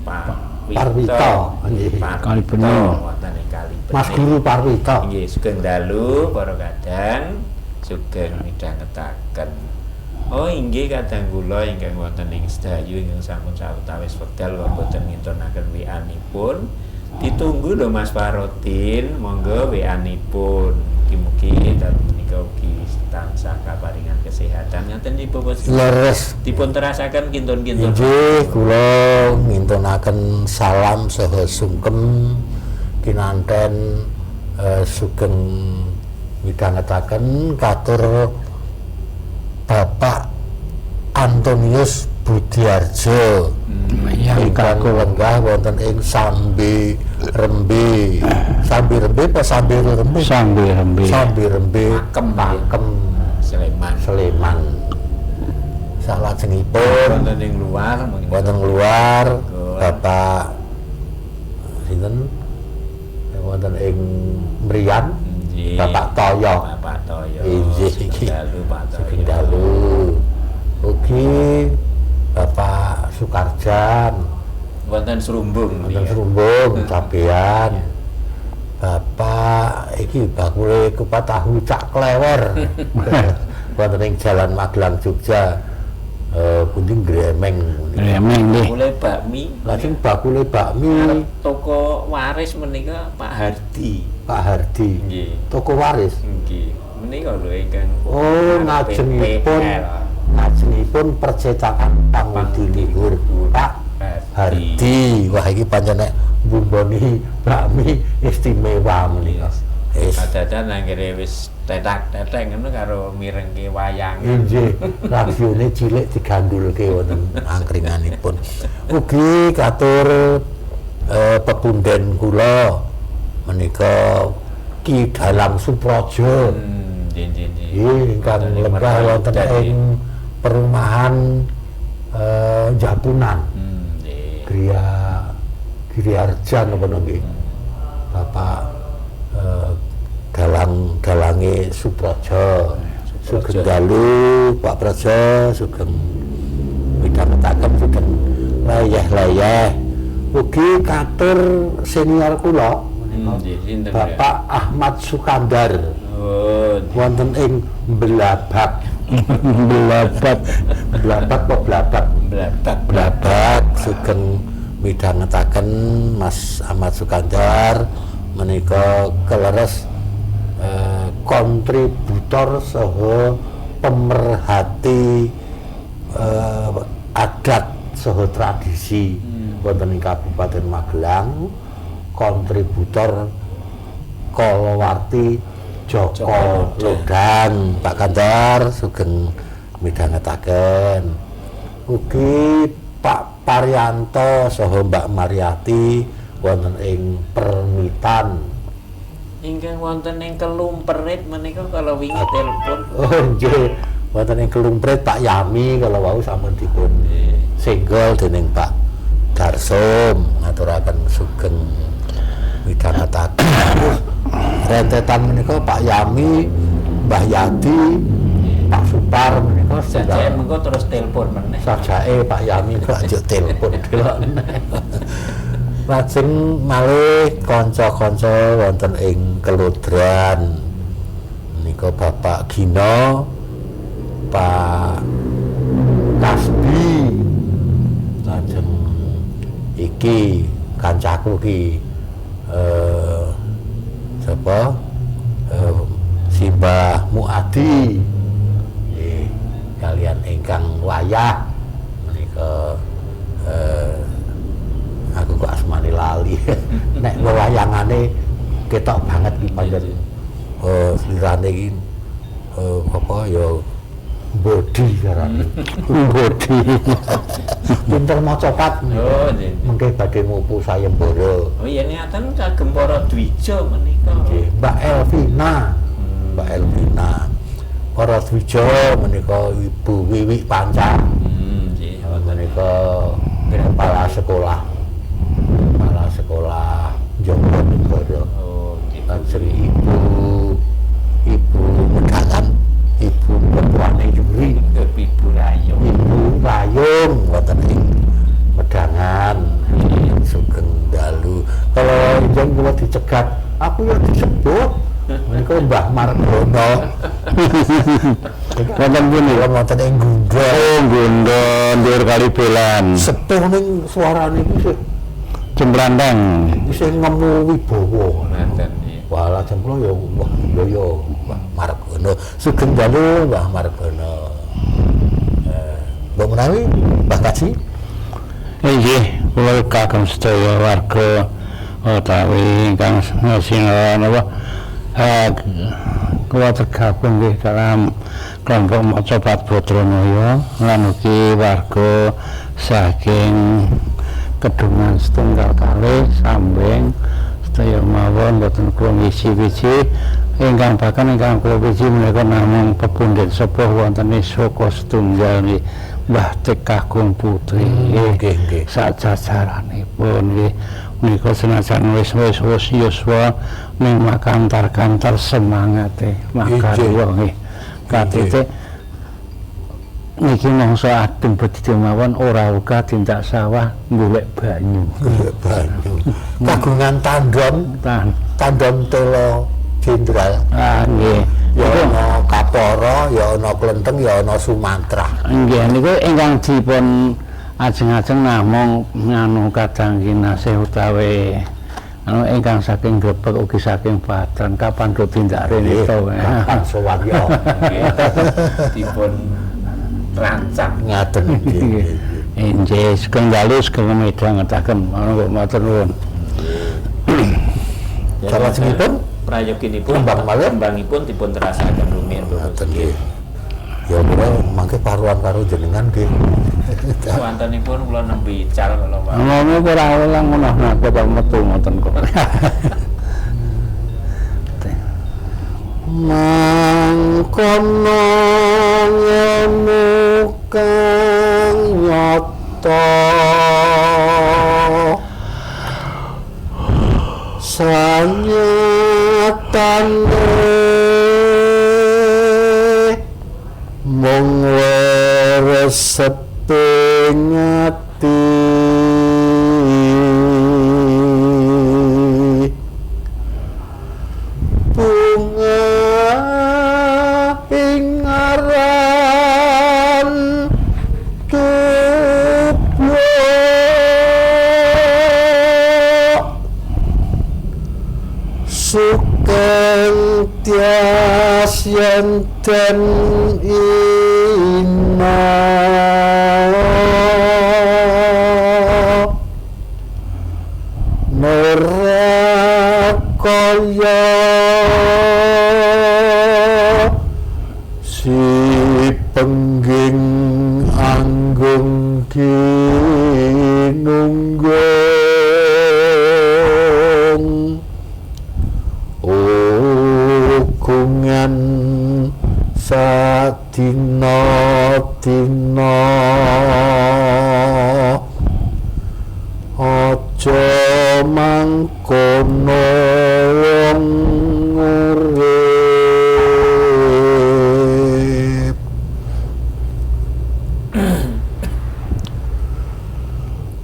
Parwito nggih. Kalibening. Wonten ing Kalibening. Mas Guru Parwito. Nggih, sugeng dalu para kadang sugeng midhangetaken. Oh inggih kadang kula ingkang wonten ing Sedayu ingkang sampun sawetawis wekdal kok boten ngintunaken WA-nipun. Ditunggu lho Mas Farodin, monggo WA-nipun. Mugi-mugi dalu menika ugi tansah kaparingan kesehatan. Ngaten nggih Bapak. Leres. Dipun terasaken kintun-kintun. Inggih, kula ngintunaken salam saha sungkem kinanten sugeng midhangetaken katur Bapak Antonius Budiarjo ingkang lenggah wonten ing Sambi Rembe. Sambi Rembe apa Sambi Rembe? Sambi Rembe. Sambi Rembe Pakem, Sleman. Sleman. Salajengipun wonten ing luar, wonten luar Bapak sinten wonten ing Mriyan, Bapak Toyo. Bapak Toyo. Inggih, Sugeng dalu Pak Toyo. Sugeng dalu. Ugi Bapak Sukarjan wonten Srumbung. Wonten Srumbung Cabean. Bapak iki bakule kupat tahu cak klewer. Wonten ing Jalan Magelang Jogja. Pundi Gremeng. Gremeng nggih. Bakule bakmi. Lajeng bakule bakmi toko waris menika Pak Hardi. Pak Hardi. Nggih. Toko waris. Nggih. Menika lho ingkang oh ngajengipun ngajengipun percetakan Pangudi Luhur Pak Hardi. Wah iki pancen nek mbumboni bakmi istimewa menika. Wis kadadan anggere wis tetak-tetek ngono karo mirengke wayang. Inggih, radione cilik digandulke wonten angkringanipun. Ugi katur pepunden kula menika Ki Dalang Supraja. Nggih, nggih. Nggih, ingkang lenggah wonten ing perumahan Japunan. Nggih. Griya Giriarja napa nggih. Bapak dalang dalange Supraja. Sugeng dalu Pak Praja, sugeng midhangetaken sugeng layeh-layeh. Ugi katur senior kula Bapak Ahmad Sukandar. Oh, wonten ing Blabak. Blabak. Blabak apa Blabak? Blabak. Blabak sugeng midhangetaken Mas Ahmad Sukandar menika keleres kontributor saha pemerhati adat saha tradisi wonten ing Kabupaten Magelang, kontributor Kalawarti Joko Lodang. Pak Kandar sugeng midhangetaken. Ugi Pak Paryanto saha Mbak Mariati wonten ing Permitan. Ingkang wonten ing Kelumperit menika kala wingi telepon. Oh nggih, wonten ing Kelumperit Pak Yami kala wau sampun dipun senggol dening Pak Darsum ngaturaken sugeng midhangetaken. Rentetan menika Pak Yami, Mbah Yadi, Pak Supar menika sajake mengko terus telepon meneh. Sajake Pak Yami kok njuk telepon delok. Lajeng malih kanca-kanca wonten ing Kelodran menika Bapak Gino, Pak Kasbi, lajeng iki kancaku ki sapa Simbah Muadi nggih, kalian ingkang wayah menika aku kok asmane lali. Nek wayangane ketok banget iki pancen. Lirane iki apa ya Bodi karane. Bodi. Pinter maca pat. Oh, nggih. Mengke badhe ngupu sayembara. Oh iya niatan kagem para dwija menika. Nggih, Mbak Elvina. Mbak Elvina. Para dwija menika Ibu Wiwi Panca. Nggih, menika kepala sekolah. Kepala sekolah Jombonegoro. Oh, nggih. Lajeng Ibu Medangan, Ibu mertuane Yuri, Ibu Rayung. Ibu Rayung wonten ing Medangan. Sugeng dalu. Kalau injeng kula dicegat, aku ya disebut. Menika Mbah Margono. Wonten pundi? Wonten ing Gundha. Oh, Gundha ndur kali belan. Sepuh ning suarane iku sih jembrandang. Isih ngemu wibawa. Ngaten nggih. Walah jam kula ya wah iya ya Mbah Margono. Sugeng dalu Mbah Margono. Mbok menawi Mbah Kaji? Nggih, kula kagem sedaya warga utawi ingkang sinau napa kula tergabung nggih dalam kelompok Macapat Badranaya lan ugi warga saking Kedungan setunggal kalih Sambeng sedaya mawon boten kula wiji-wiji ingkang bahkan ingkang kula wiji menika namung pepundhen sepuh wonten Soko Setunggal nggih Mbah Tek Kakung Putri nggih nggih sajajaranipun nggih menika senajan wis yuswa ning makantar-kantar semangate makarya nggih katite niki mangsa adem bedhe mawon ora uga tindak sawah golek banyu. Golek banyu. Kagungan tandon, tandon telo jenderal. Ah nggih. Ya ana Kapara, ya ana Klenteng, ya ana Sumatera. Nggih niku ingkang dipun ajeng-ajeng namung nganu kadang kinasih utawi anu ingkang saking Grebek ugi saking Patran kapan do tindak rene to. Kapan sowan ya. Dipun rancang ngaten nggih. Inggih, sugeng dalu sugeng midhangetaken monggo matur nuwun. Salajengipun prayoginipun kembangipun dipun terasaken rumiyin ngaten nggih. Ya kula mangke paruan karo jenengan nggih. Wantenipun kula nembe ical kula Pak. Ngono ora ulang ngono napa metu ngoten kok. Mangkono ngene kang nyata sanyatane mung resepe ngati bunga ing aran tublok sugeng tias yen den ina ora kaya si pengging anggung kinunggung ukungan sadina dina aja mangkono wong urip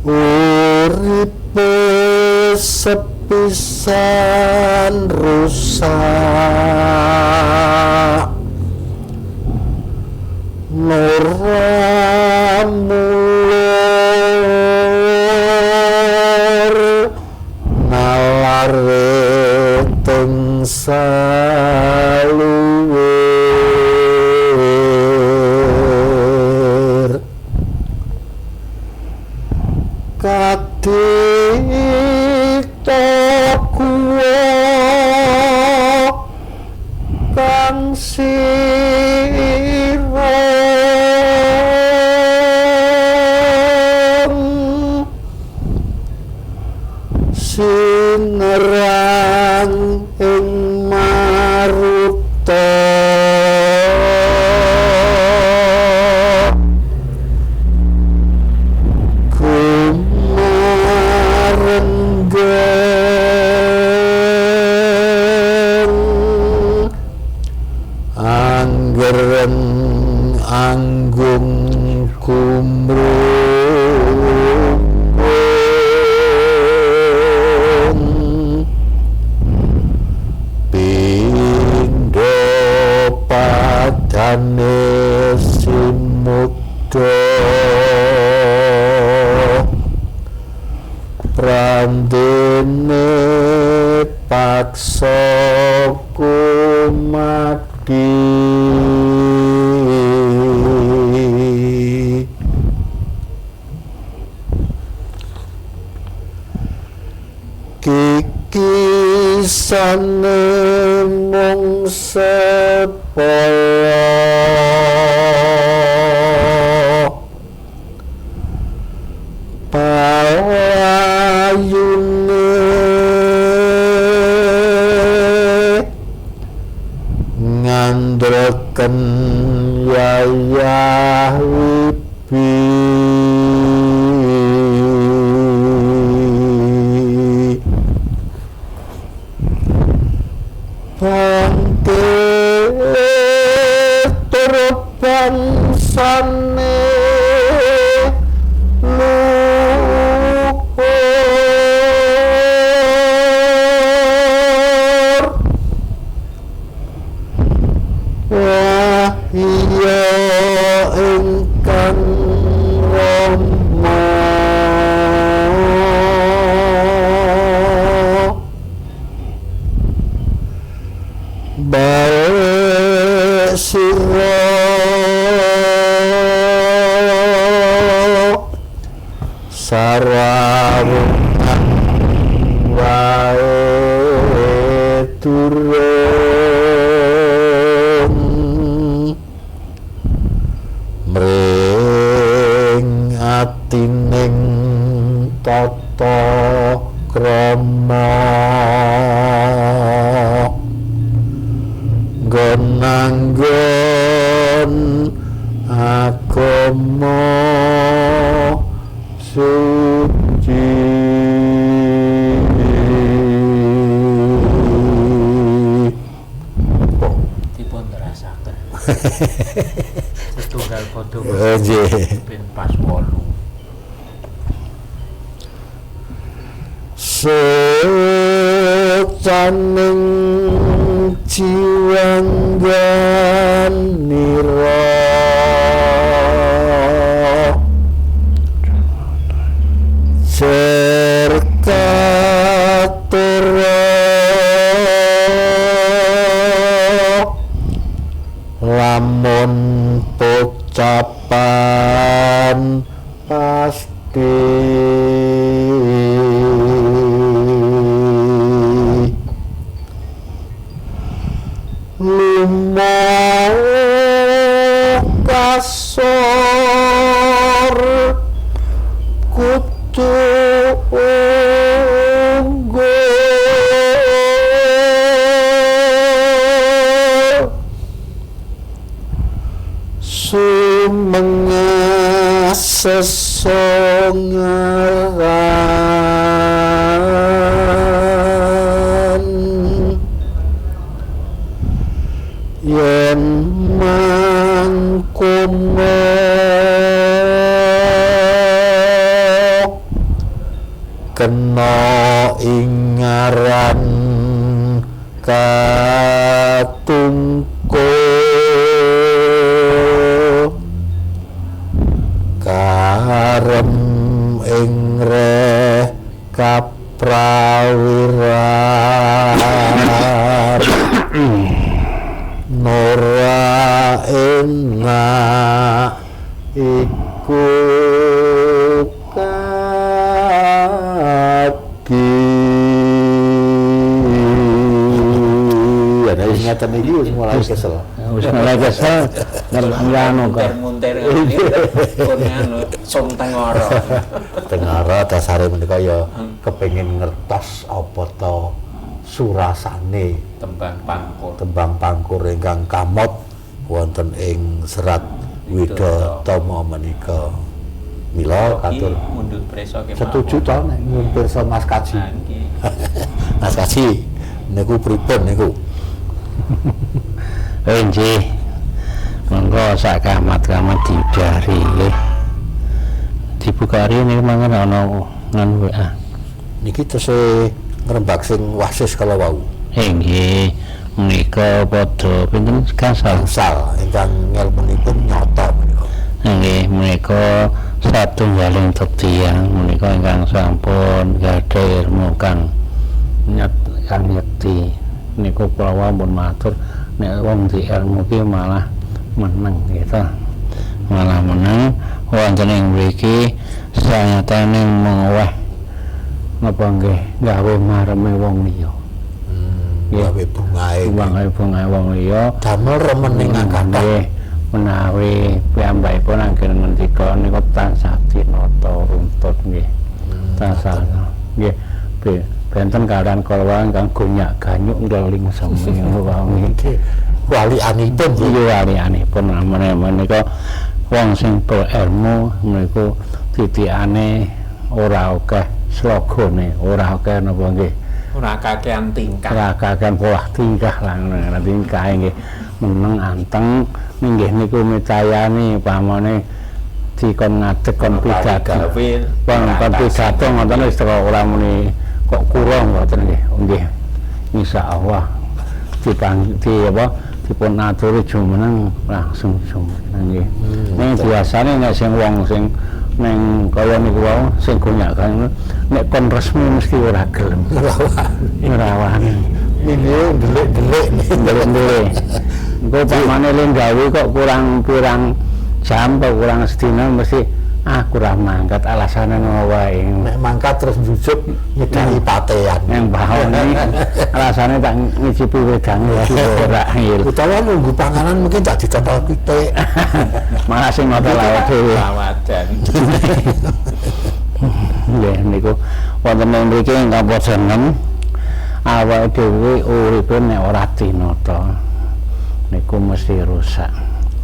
uripe sepisan rusak ora mulur nalare teng saluwur kadita kuwa kang sira Manggung kumrung pindha padane simukta prandene paksa kumati kikisane mung sepaya palayune ngandreken yayah wibi bangke tur bangsane luhur wah iya ingkang rama bae sira sarawungan wae turun mring atining tata krama nggon-anggon agama suci. Dipun terasaken. Setunggal padha nggih. Ben pas 8. Socaning jiwangganira cerkatura lamun pocapan pasti lima kasor kutu unggul sumengah sesongaran yen mangkono kena ing aran katungku karem ing reh kaprawiran nora enak iku kaki. Ada ingatan iki wis mulai kesel. Wis mulai kesel nganu kok. Munter nganu som tengoro. Tengoro dasare menika ya kepengin ngertos apa to surasane tembang pangkur. Tembang pangkur ingkang kamot wonten ing serat Widatama menika. Mila katur mundhut prisa kemawon. Setuju to nek nyuwun pirsa Mas Kaji. Mas Kaji niku pripun niku? Nggih. Monggo sak kamat-kamat diudari nggih. Dibukari niku mangken ana nganu WA. Niki tesih ngrembak sing wasis kala wau. Nggih, menika padha pinten gangsal? Gangsal ingkang ngelmunipun nyata menika. Nggih, menika satunggaling tiyang menika ingkang sampun gadhah ilmu kang nyet kang yekti. Niku kula pun matur nek wong di ilmu ki malah meneng gitu. Malah meneng wonten ing mriki sanyatane mengoweh napa nggih gawe mareme wong liya. Gawe bungae. Bungae wong liya damel remening kathah. Nggih, menawi piyambakipun anggen ngendika niku tansah tinata runtut nggih. Tansah nggih. Benten kalian kala ingkang gonyak-ganyuk ngleling semi nggih. Walianipun nggih, walianipun menika wong sing berilmu niku titikane ora akeh slogane, ora akeh napa nggih. Ora kakean tingkah. Ora kakean polah tingkah lah ngono tingkahe nggih. Meneng anteng nggih niku mitayani pamane dikon ngadeg kon pidato. Kon pidato ngoten wis ora muni kok kurang ngoten nggih. Nggih. Insyaallah di apa dipun aturi jumeneng langsung jumeneng nggih. Ning biasane nek sing wong sing ning kaya niku wau sing gonyak-ganyuk nek kon resmi mesti ora gelem. Ora wani. Ini ndelik-ndelik ndelik-ndelik. Engko pamane le gawe kok kurang pirang jam kok kurang sedina mesti aku ora mangkat alasane ngono wae. Nek mangkat terus njujuk nyedaki patean. Nang bahone alasane tak ngicipi wedange ora. Utawa nunggu panganan mungkin tak dicotol pitik. Malah sing ngono lawe dhewe. Lawadan. Nggih niku wonten ing mriki ingkang padha nem awake dhewe uripe nek ora tinata niku mesti rusak.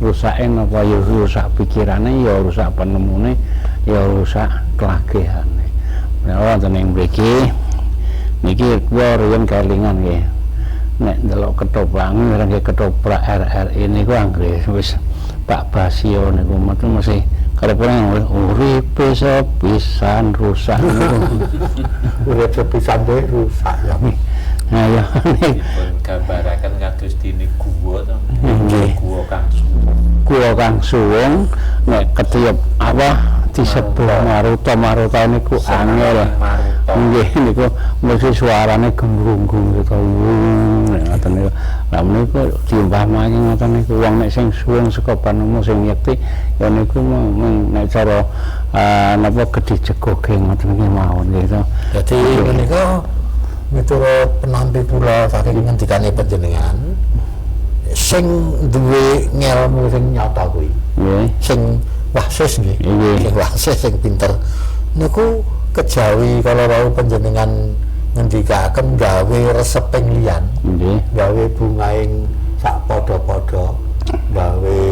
Rusake napa ya rusak pikirane, ya rusak penemune, ya rusak kelagehane. Nek wonten ing mriki niki kula riyen kelingan nggih. Nek ndelok ketoprak nggih ketoprak RRI niku anggere wis Pak Basio niku metu mesti karepe uripe sepisan rusak niku. Urip sepisan dhewe rusak ya. Nah ya dipun gambaraken kados dene guwa to. Guwa kang suwung. Guwa kang suwung nek ketiyep apa di sebelah maruta-maruta niku angel. Nggih niku mesti suarane gemrunggung gitu. Nek ngoten niku. Lah menika diumpamake ngoten niku wong nek sing suwung saka panemu sing yekti ya niku nek cara napa gedhe jegoge ngoten iki mawon gitu. Dadi menika miturut penampi kula saking ngendikane panjenengan sing duwe ngelmu sing nyata kuwi. Nggih. Sing wasis nggih. Sing wasis sing pinter niku kejawi kala wau panjenengan ngendikaken gawe reseping liyan. Nggih. Gawe bungaing sak padha-padha, gawe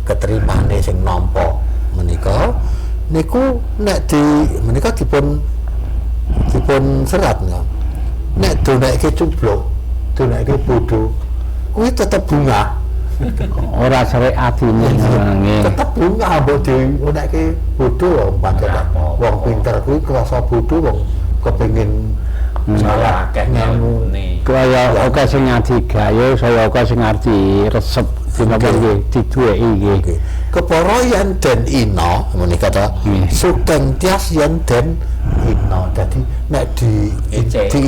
keterimane sing nampa menika niku nek di menika dipun serat ya. Nek donekke cubluk, donekke bodho, kuwi tetep bunga. Ora serik atine nggih. Tetep bunga mbok dionekke bodho wong pancen wong pinter kuwi krasa bodho wong kepengin salah akeh ngelmune. Kaya akeh sing ngadi gayo, saya akeh sing ngerti resep dinapa nggih diduweki nggih. Kepara yen den ina menika ta sugeng tias yen den ina. Dadi nek di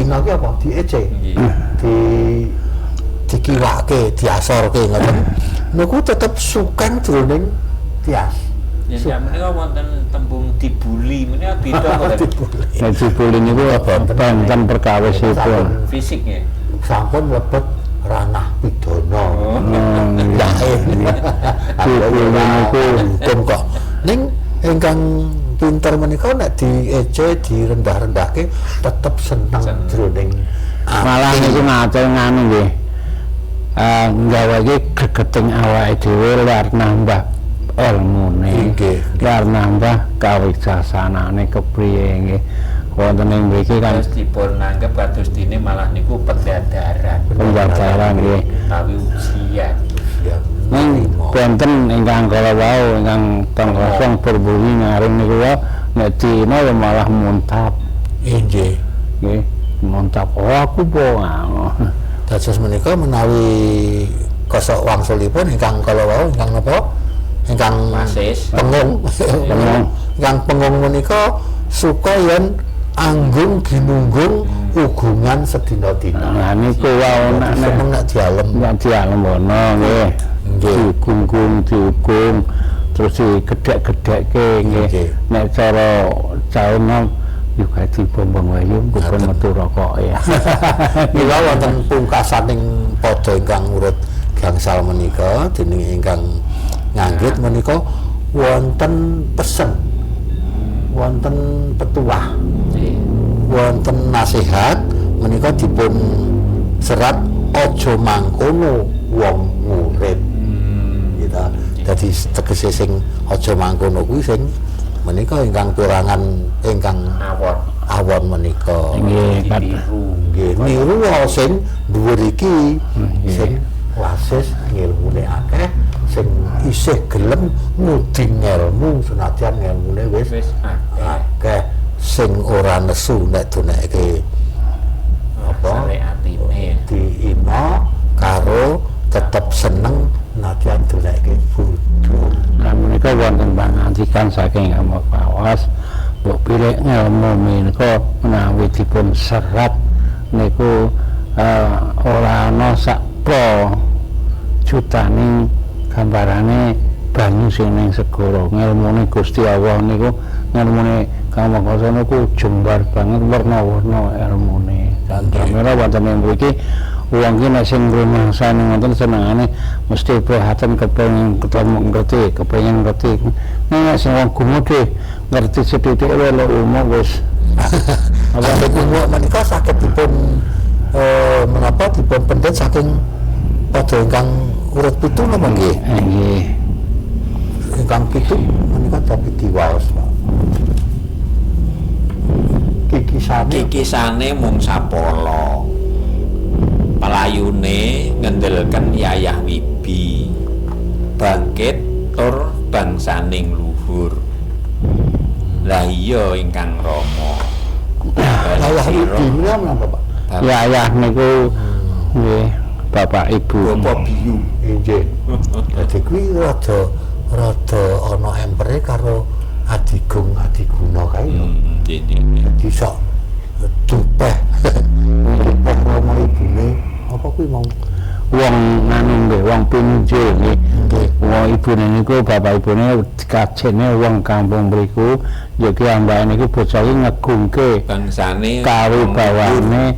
ina ki apa? Diece. Di dikiwake, diasorke ngoten. Niku tetep sugeng jroning tias. Ya menika wonten tembung dibuli menika beda mboten? Nek dibuli niku benten perkawisipun. Fisik nggih. Sampun mlebet ranah pidana. Lah dibuli niku hukum kok. Ning ingkang pinter menika nek diece direndah-rendahke tetep seneng jroning malah niku ngatur nganu nggih. Nggawe iki gegeting awake dhewe lar nambah ilmune, lar nambah kawicaksanane kepriye nggih. Wonten ing mriki kan dipun anggap kados dene malah niku pendadaran. Pendadaran nggih. Utawi ujian. Ning Benten ingkang kala wau ingkang tong kosong berbunyi ngaring niku wae nek dina ya malah muntap. Inggih. Nggih, muntap. Oh aku po. Dados menika menawi kosok wangsulipun ingkang kala wau ingkang napa? Ingkang Wasis. Pengung. Ingkang pengung menika suka yen anggung ginunggung ugungan sedina-dina. Nah niku wau nek seneng nek dialem. Nek dialem ngono nggih. Diunggung diugung terus digedhek-gedhekke nggih. Nek cara caono juga dibombong wae ben metu rokok ya. Mila wonten pungkasaning padha ingkang urut gangsal menika dening ingkang nganggit menika wonten pesen, wonten petuah, wonten nasihat menika dipun serat aja mangkono wong murid. Gitu. Dadi tegese sing aja mangkono kuwi sing menika ingkang perangan ingkang awon awon menika. Nggih, nggih niru sing dhuwur iki sing wasis ngilmune akeh sing isih gelem ngudi ngelmu senajan ngelmune wis akeh sing ora nesu nek duneke apa atine diina karo tetep seneng nadyan duneke bodho. Nah menika wonten pangandikan saking Kang Pawas mbok pilih ngelmu menika menawi dipun serat niku ora ana sak pro jutane gambarane banyu sing ning segara. Ngelmune Gusti Allah niku ngelmune Kang Maha niku jembar banget werna-werna elmune. Dan pramila wonten ing mriki wong ki nek sing rumangsane ngoten senengane mesti prihatin kepengin ketemu ngerti, kepengin ngerti. Nek sing wong gumedhe ngerti sithik wae lek umuk wis. Apa umuk menika saged dipun menapa dipun pendet saking padha ingkang urut pitu napa nggih? Nggih. Ingkang pitu menika tapi diwaos, Pak. Kikisane mung sapala. Pelayune ngendelken Yayah Wibi. Bangkit tur bangsaning luhur. Lah iya ingkang Rama. Yayah Wibi menika menapa, Pak? Yayah niku nggih bapak ibu. Bapak biyu. Nggih. Dadi kuwi rada ana empere karo adigung adiguna kae lho. Nggih. Dadi sok dupeh. Dupeh rama ibune apa kuwi mau wong nganu nggih, wong pinunjul nggih. Wong ibune niku bapak ibune kajene wong kampung mriku, ya ki ambake niku bocah iki ngegungke bangsane kawibawane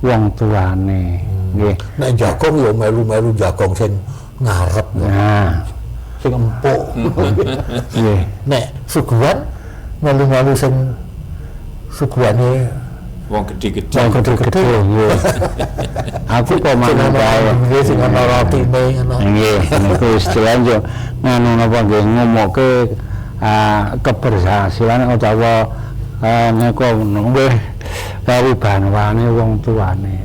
wong tuane. Nggih. Nek jagong ya melu-melu jagong sing ngarep. Nah, sing empuk. Nggih. Nek suguhan melu-melu sing suguhane wong gedhe-gedhe. Wong gedhe-gedhe nggih. Aku kok mangan kae nggih sing ana rotine ngono. Nggih, niku istilah yo nganu napa nggih ngomoke keberhasilan utawa niku nggih kawibawane wong tuane.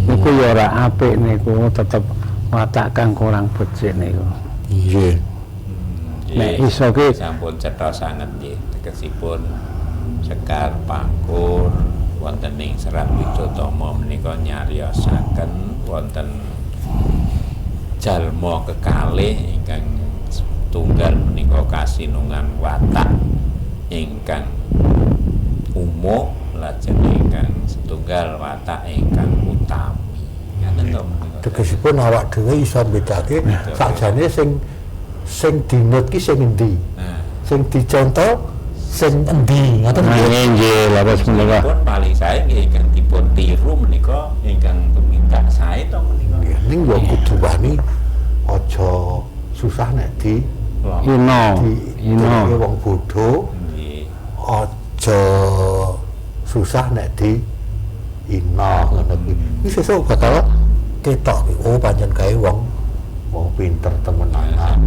Niku ya ora apik niku tetep watak kang kurang becik niku. Nggih. Nek iso ki sampun cetha sanget nggih tegesipun Sekar Pangkur wonten ing Serat Widotama menika nyariosaken wonten jalma kekalih ingkang tunggal menika kasinungan watak ingkang umuk lajeng ingkang setunggal watak ingkang utami. Ngaten to menika. Tegesipun awak dhewe iso mbedake sakjane sing dinut ki sing endi. Sing dicontoh sing endi ngoten nggih. Nggih, leres menika. Pun paling sae nggih ingkang dipun tiru menika ingkang tumindak sae to menika. Nggih, ning yo kudu wani aja susah nek di ino ino wong bodho. Nggih. Aja susah nek di ino ngono kuwi. Iki sesuk bakal ketok ki. Oh pancen kae wong pinter temenanan.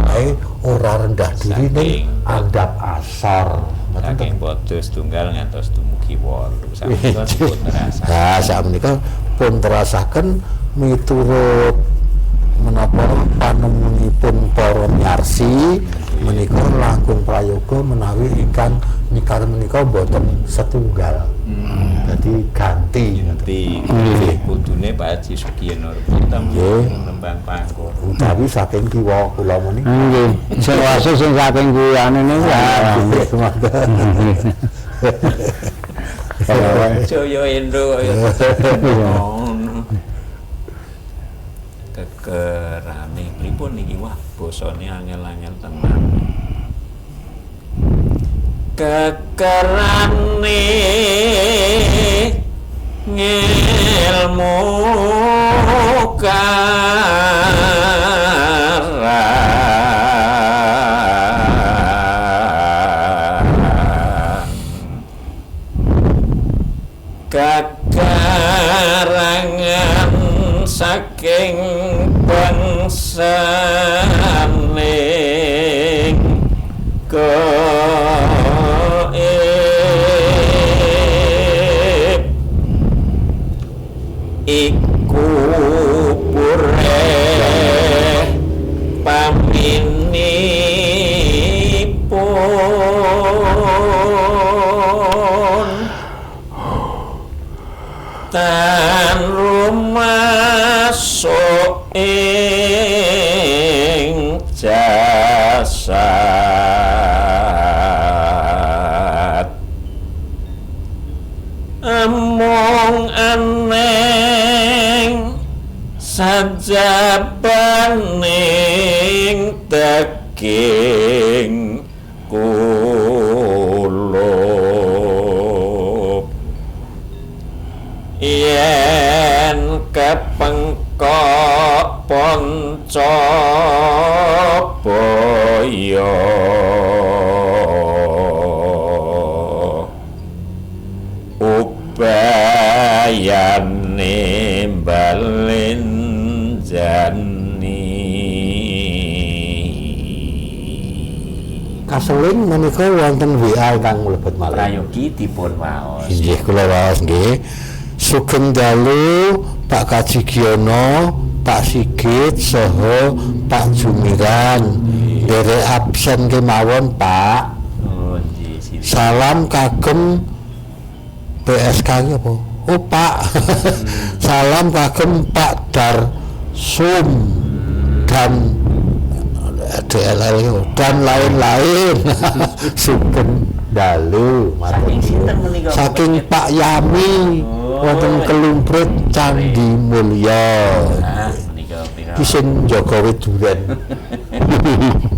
Kae ora rendah diri ning andhap asor. Saking padha setunggal ngantos dumugi 8. Sakmenika dipun terasaken. Nah, sakmenika pun terasaken miturut Menapa panemunipun para myarsi menika langkung prayoga menawi ingkang nyekar menika boten setunggal. Dadi ganti. Ganti. Kudune Pak Haji Sugiono nembang pangkur. Utawi saking kiwa kula menika. Nggih. Sing wasu sing saking kuwiane niku. Nggih, monggo. Joyo Endro kaya ngono. Kekerane pripun niki wah basane angel-angel tenan. Kekerane ngelmu karang kakarangan saking bangsaning gaib iku pureh paminipun tan rumasuk ing jasad among aneng sajabaning daging kulup yen kepengkok panca baya ubayane balenjani. Kaseling menika wonten WA ingkang mlebet malih. Prayogi dipun waos. Inggih kula waos nggih. Sugeng dalu Pak Kaji Giono, Pak Sigit saha Pak Jumiran. Nderek absen kemawon Pak. Oh nggih. Salam kagem PSK iki apa? Oh Pak. Salam kagem Pak Darsum dan DLL dan lain-lain. Sugeng dalu saking sinten menika? Saking Pak Yami wonten Kelumprit Candi Mulya. Menika Iki sing njaga wit duren.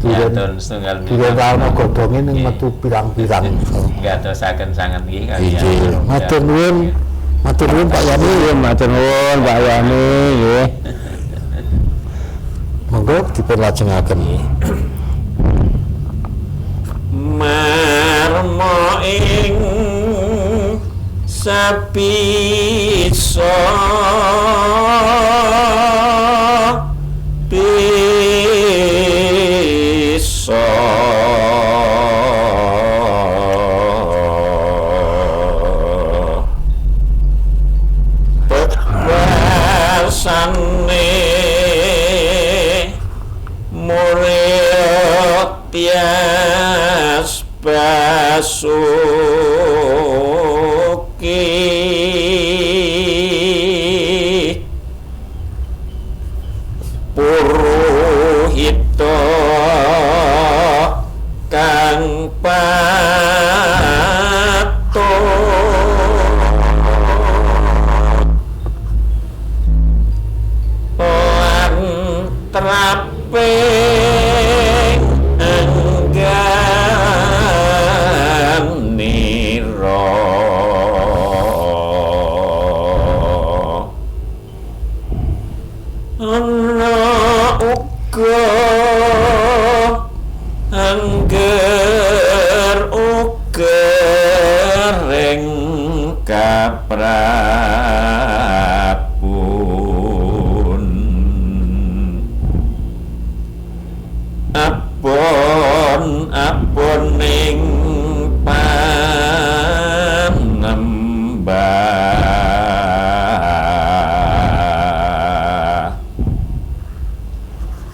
Duren setunggal duren ra ono godhonge ning metu pirang-pirang. Ngatosaken sanget nggih kaliyan. Nggih, matur nuwun. Matur nuwun Pak Yami. Matur nuwun Pak Yami nggih. Monggo dipun lajengaken. Marma ing sapisa bisa bebasane murid tias basuki puruhita kang patut lan traping angganira ana uga angger ugering kaprabun abon aboning panembah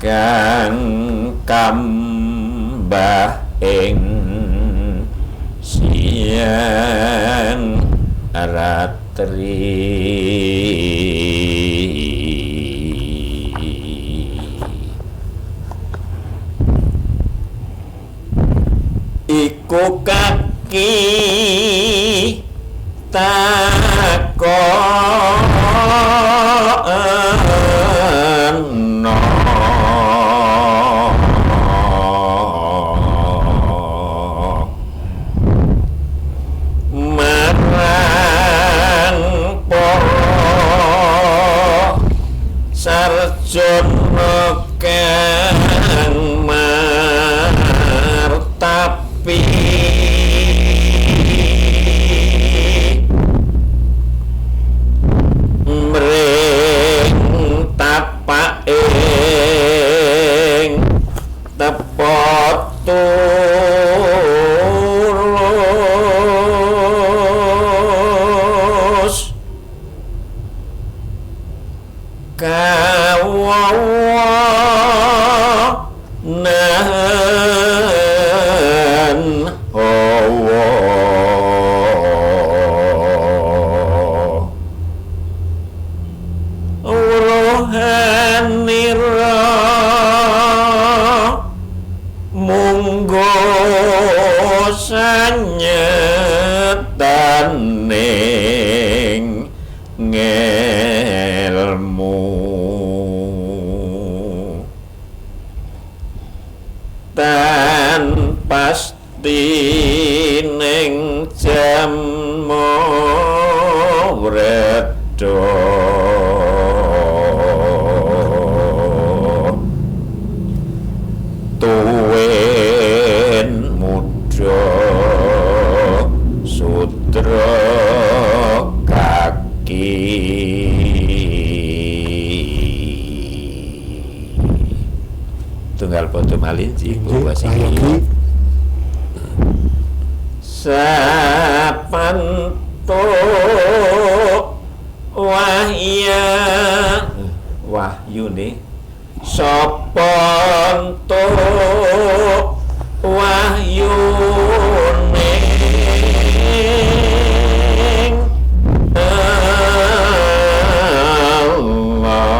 Kang kambah ing siang ratri iku kaki takono marang para sarjana kang martapi mring tapak ing tepo tulus kawawa nahan hawa rohanira munggo sanyataning ngelmu tan pasti ning jamo wredo tuwen muda sudra kaki tunggal padha malinci Bu Wasiki sapanto wahya wahyune sapa entuk wahyune Allah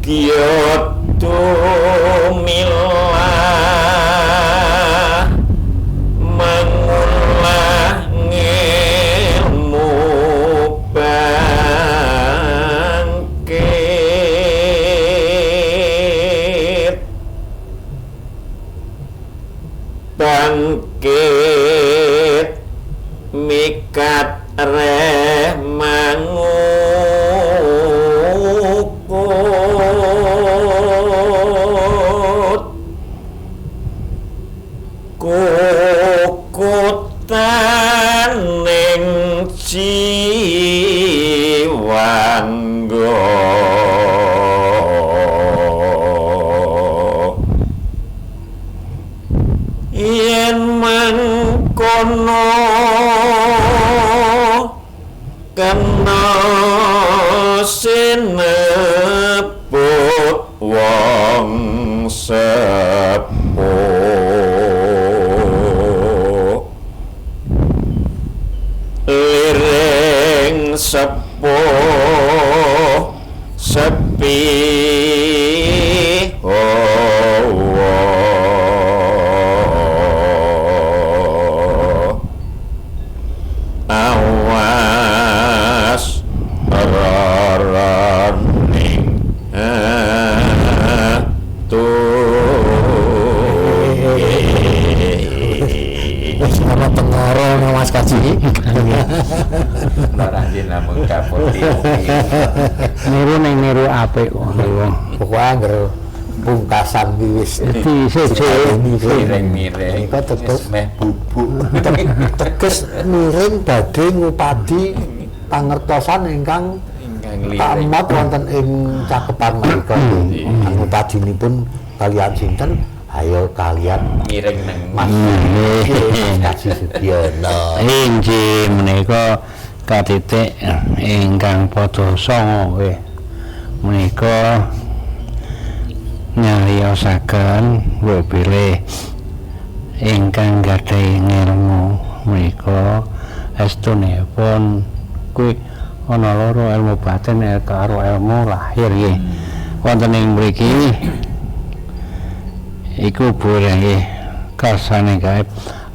Kyoto milah mengulah ngelmu bangkit bangkit mikat reh mangukut kukutaning jiwangga yen mangkono kena sinebut wong sepuh liring sepuh sepi hawa awas raraning Wis ana tengoro Mas Kaji. Ora namung kapur niru ning niru apik kok. Pokoke angger pungkasan ki wis miring-miring. Menika teges meh bubuk. Teges miring badhe ngupadi pangertosan ingkang tamat wonten ing cakepan menika. Ngupadinipun kaliyan sinten? Ayo kalian miring nang Mas Kaji Sugiono. Inggih menika Katitik ingkang padha sanga nggih. Menika nyariosaken mbok bilih ingkang gadhahi ngelmu menika estunipun kuwi ana loro, ilmu batin karo ilmu lahir nggih. Wonten ing mriki iku boleh nggih karsane gaib.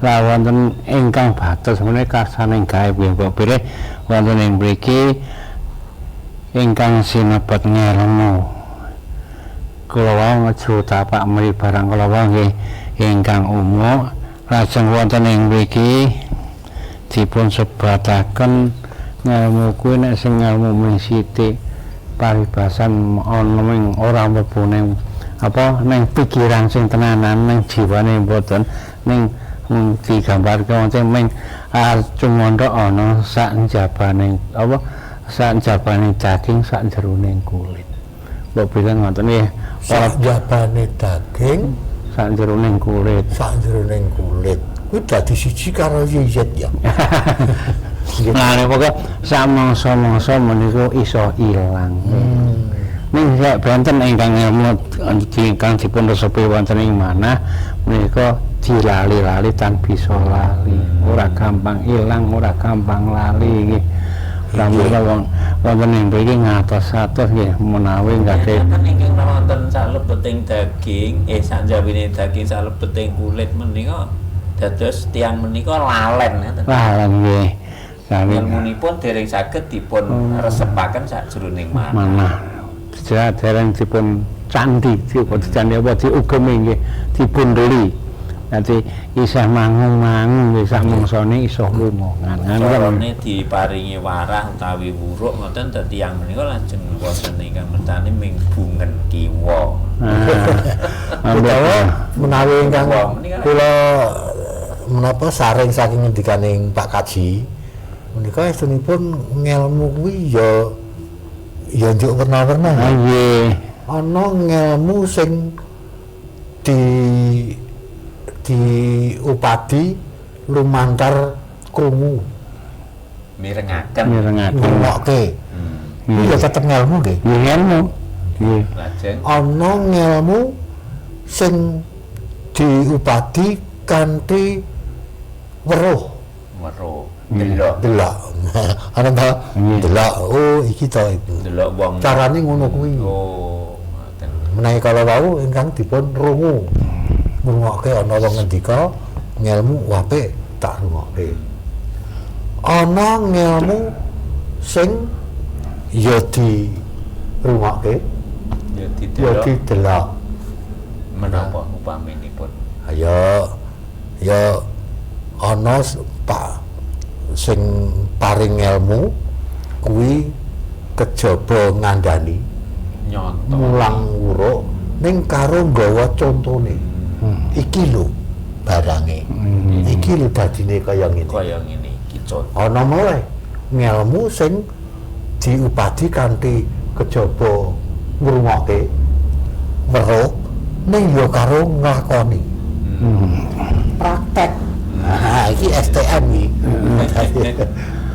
Lah wonten ingkang batos menika karsane gaib nggih mbok bilih wonten ing mriki ingkang sinebut ngelmu. Kula wau ngejo tapak mri barang kula wau nggih ingkang umuk lajeng wonten ing mriki dipun sebataken ngelmu kuwi nek sing ngelmu mung sithik paribasan ana ming ora mlebu ning apa ning pikiran sing tenanan ning jiwane mboten ning digambarke wonten ming cumandha ana sak njabane apa sak njabane daging sak jerone kulit. Mbok bilang ngoten nggih, sak njabane daging sak jerone kulit. Sak jerone kulit. Kuwi dadi siji karo yiyet ya. Nah, nek pokoke sak mangsa-mangsa menika iso ilang. Ning sak benten ingkang ilmu ingkang dipun resepi wonten ing manah menika dilali-lali tan bisa lali. Ora gampang ilang, ora gampang lali nggih. Pramila wong wonten ing mriki ngatos-atos nggih menawi gadhahi wonten ingkang wonten salebeting daging, sanjawine daging salebeting kulit menika dados tiyang menika lalen ngoten. Lalen nggih. Ilmunipun dereng saged dipun resepaken sakjroning manah. Dereng dipun candhi, dipun candhi apa diugemi nggih, dibundeli. Nanti isih mangung-mangung nggih sak mangsane iso lumongan. Carane diparingi warah utawi wuruk ngoten dadi tiyang menika lajeng wonten ingkang mertani ming bungen kiwa. Utawa menawi ingkang kula menapa saring saking ngendikaning Pak Kaji menika estunipun ngelmu kuwi ya ya njuk werna-werna. Nggih. Ana ngelmu sing di diupadi lumantar krungu mirengaken ngrungokke. Kuwi ya tetep ngelmu nggih. Nggih ngelmu. Nggih. Lajeng ana ngelmu sing diupadi kanthi weruh. Weruh. Delok. Delok. Ana ta? Delok. Oh, iki to iku. Delok wong. Carane ngono kuwi. Oh, ngoten. Menawi kala wau ingkang dipun rungu. Ngrungokke ana wong ngendika ngelmu apik tak rungokke. Ana ngelmu sing ya dirungokke ya didelok. Menapa upaminipun? Ya ya ana Pak sing paring ngelmu kuwi kejaba ngandani nyonto mulang wuruk ning karo nggawa contone. Iki lho barange. Iki lho dadine kaya ngene. Kaya ngene iki conto. Ana mulai ngelmu sing diupadi kanthi kejaba ngrungokke weruh ning ya karo nglakoni. Praktek. Nah, iki STM iki.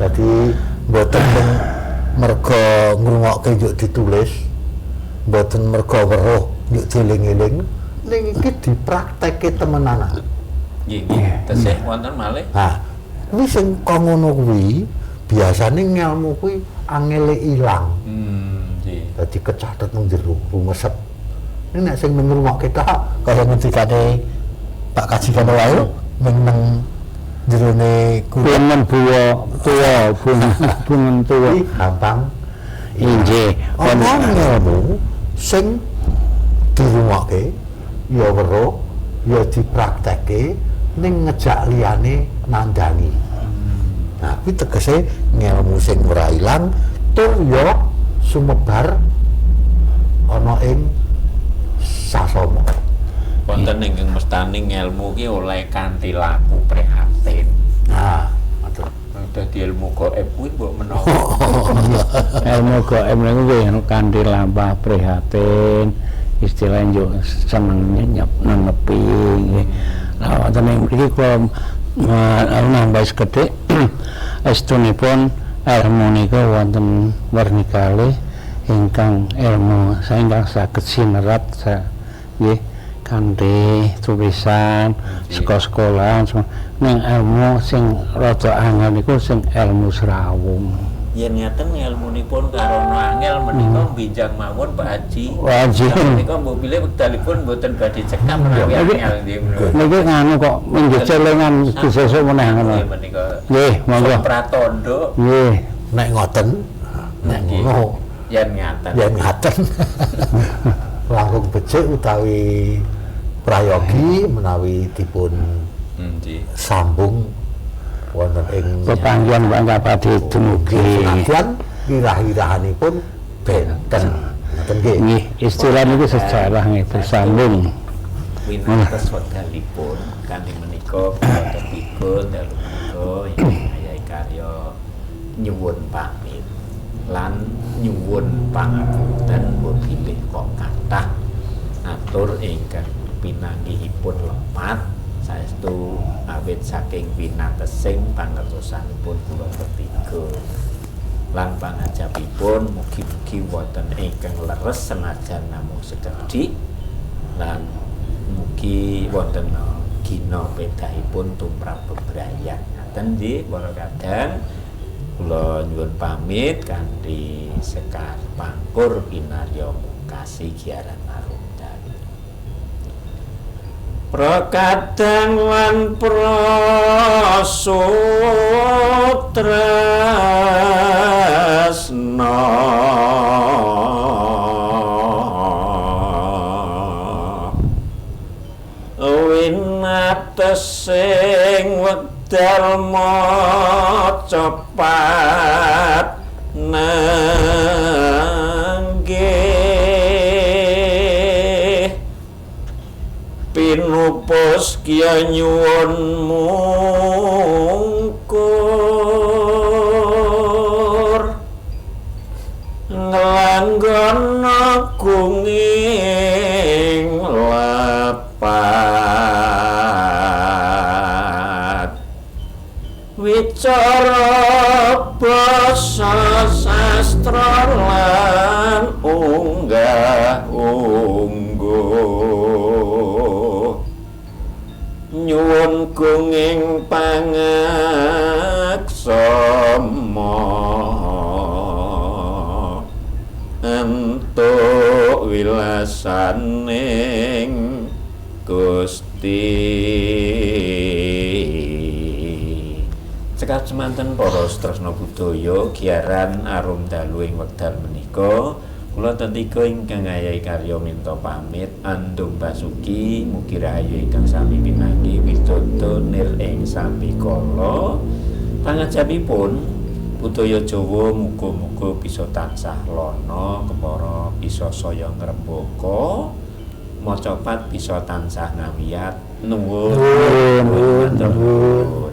Dadi mboten merga ngrungokke njuk ditulis, mboten merga weruh njuk dieling-eling. Ning iki dipraktekke temenanan. Nggih, nggih. Tesih wonten malih. Nah, kuwi sing kok ngono kuwi biasane ngelmu kuwi angele ilang. Nggih. Dadi kecatet nang jero rumesep. Ning nek sing ngrungokke tok kaya ngendikane Pak Kaji kala wau meng nang jerone kuwi buwa tuwa bungen tuwa gampang. Inggih. Ana ngelmu sing dirungokke ya weruh ya dipraktekke ning ngejak liyane nandhangi. Nah, kuwi tegese ngelmu sing ora ilang tur ya sumebar ana ing sasama. Wonten ingkang mestani ngelmu ki oleh kanthi laku prihatin. Nah, ngoten. Dadi ilmu gaib kuwi mbok menawa. Ilmu gaib niku nggih kanthi lampah prihatin. Istilah njuk seneng nyenyep nenepi nggih. Lah wonten ing mriki kula nambah sekedhik estunipun Ilmu nika wonten werni kalih ingkang ilmu ingkang saged sinerat nggih kanthi tulisan sekolah-sekolahan, ning ilmu sing rada angel niku sing ilmu srawung. Yen ngaten ilmunipun karana angel menika benjang mawon Pak Haji. Haji. Menika mbok bilih wekdalipun mboten badhe cekap menawi angel nggih menika. Niki nganu kok minggih celengan sesuk meneh ngono. Nggih, monggo. Pratandha. Nggih. Nek ngoten, nek ngono. Yen ngaten. Yen ngaten. Langkung becik utawi prayogi menawi dipun sambung wonten ing pepanggihan Pak Kapati dumugi. Senadyan irah-irahanipun benten. Ngoten nggih. Nggih, istilah niku sejarah nggih bersambung. Winates wekdalipun kanthi menika kula tetiga dalu menika ingkang ayahi karya nyuwun pamit lan nyuwun pangapunten mbok bilih kok kathah atur ingkang pinanggihipun lepat saestu awit saking pinatesing pangertosanipun kula bertiga lan pangajapipun mugi-mugi wonten ingkang leres senajan namung sekedhik lan mugi wonten gina pedahipun tumrap bebrayan. Ngaten nggih para kadang kula nyuwun pamit kanthi sekar pangkur kinarya mungkasi giaran arum dalu. Prakadang lan prasutresna winatesing wekdal maca pat nenggih pinupus kya nyuwun mungkur nglanggono gunging lapat wicara basa sastra lan unggah ungguh nyuwun gunging pangaksama entuk wilasaning Gusti. Cekap semanten para tresna budaya giaran arum dalu ing wekdal menika kula tetiga ingkang ayahi karya minta pamit andung basuki mugi rahayu ingkang sami pinanggih widodo nir ing sambikala pangajapipun budaya Jawa muga-muga bisa tansah lana kepara bisa saya ngrembaka macapat bisa tansah ngawiyat. Nuwun nuwun.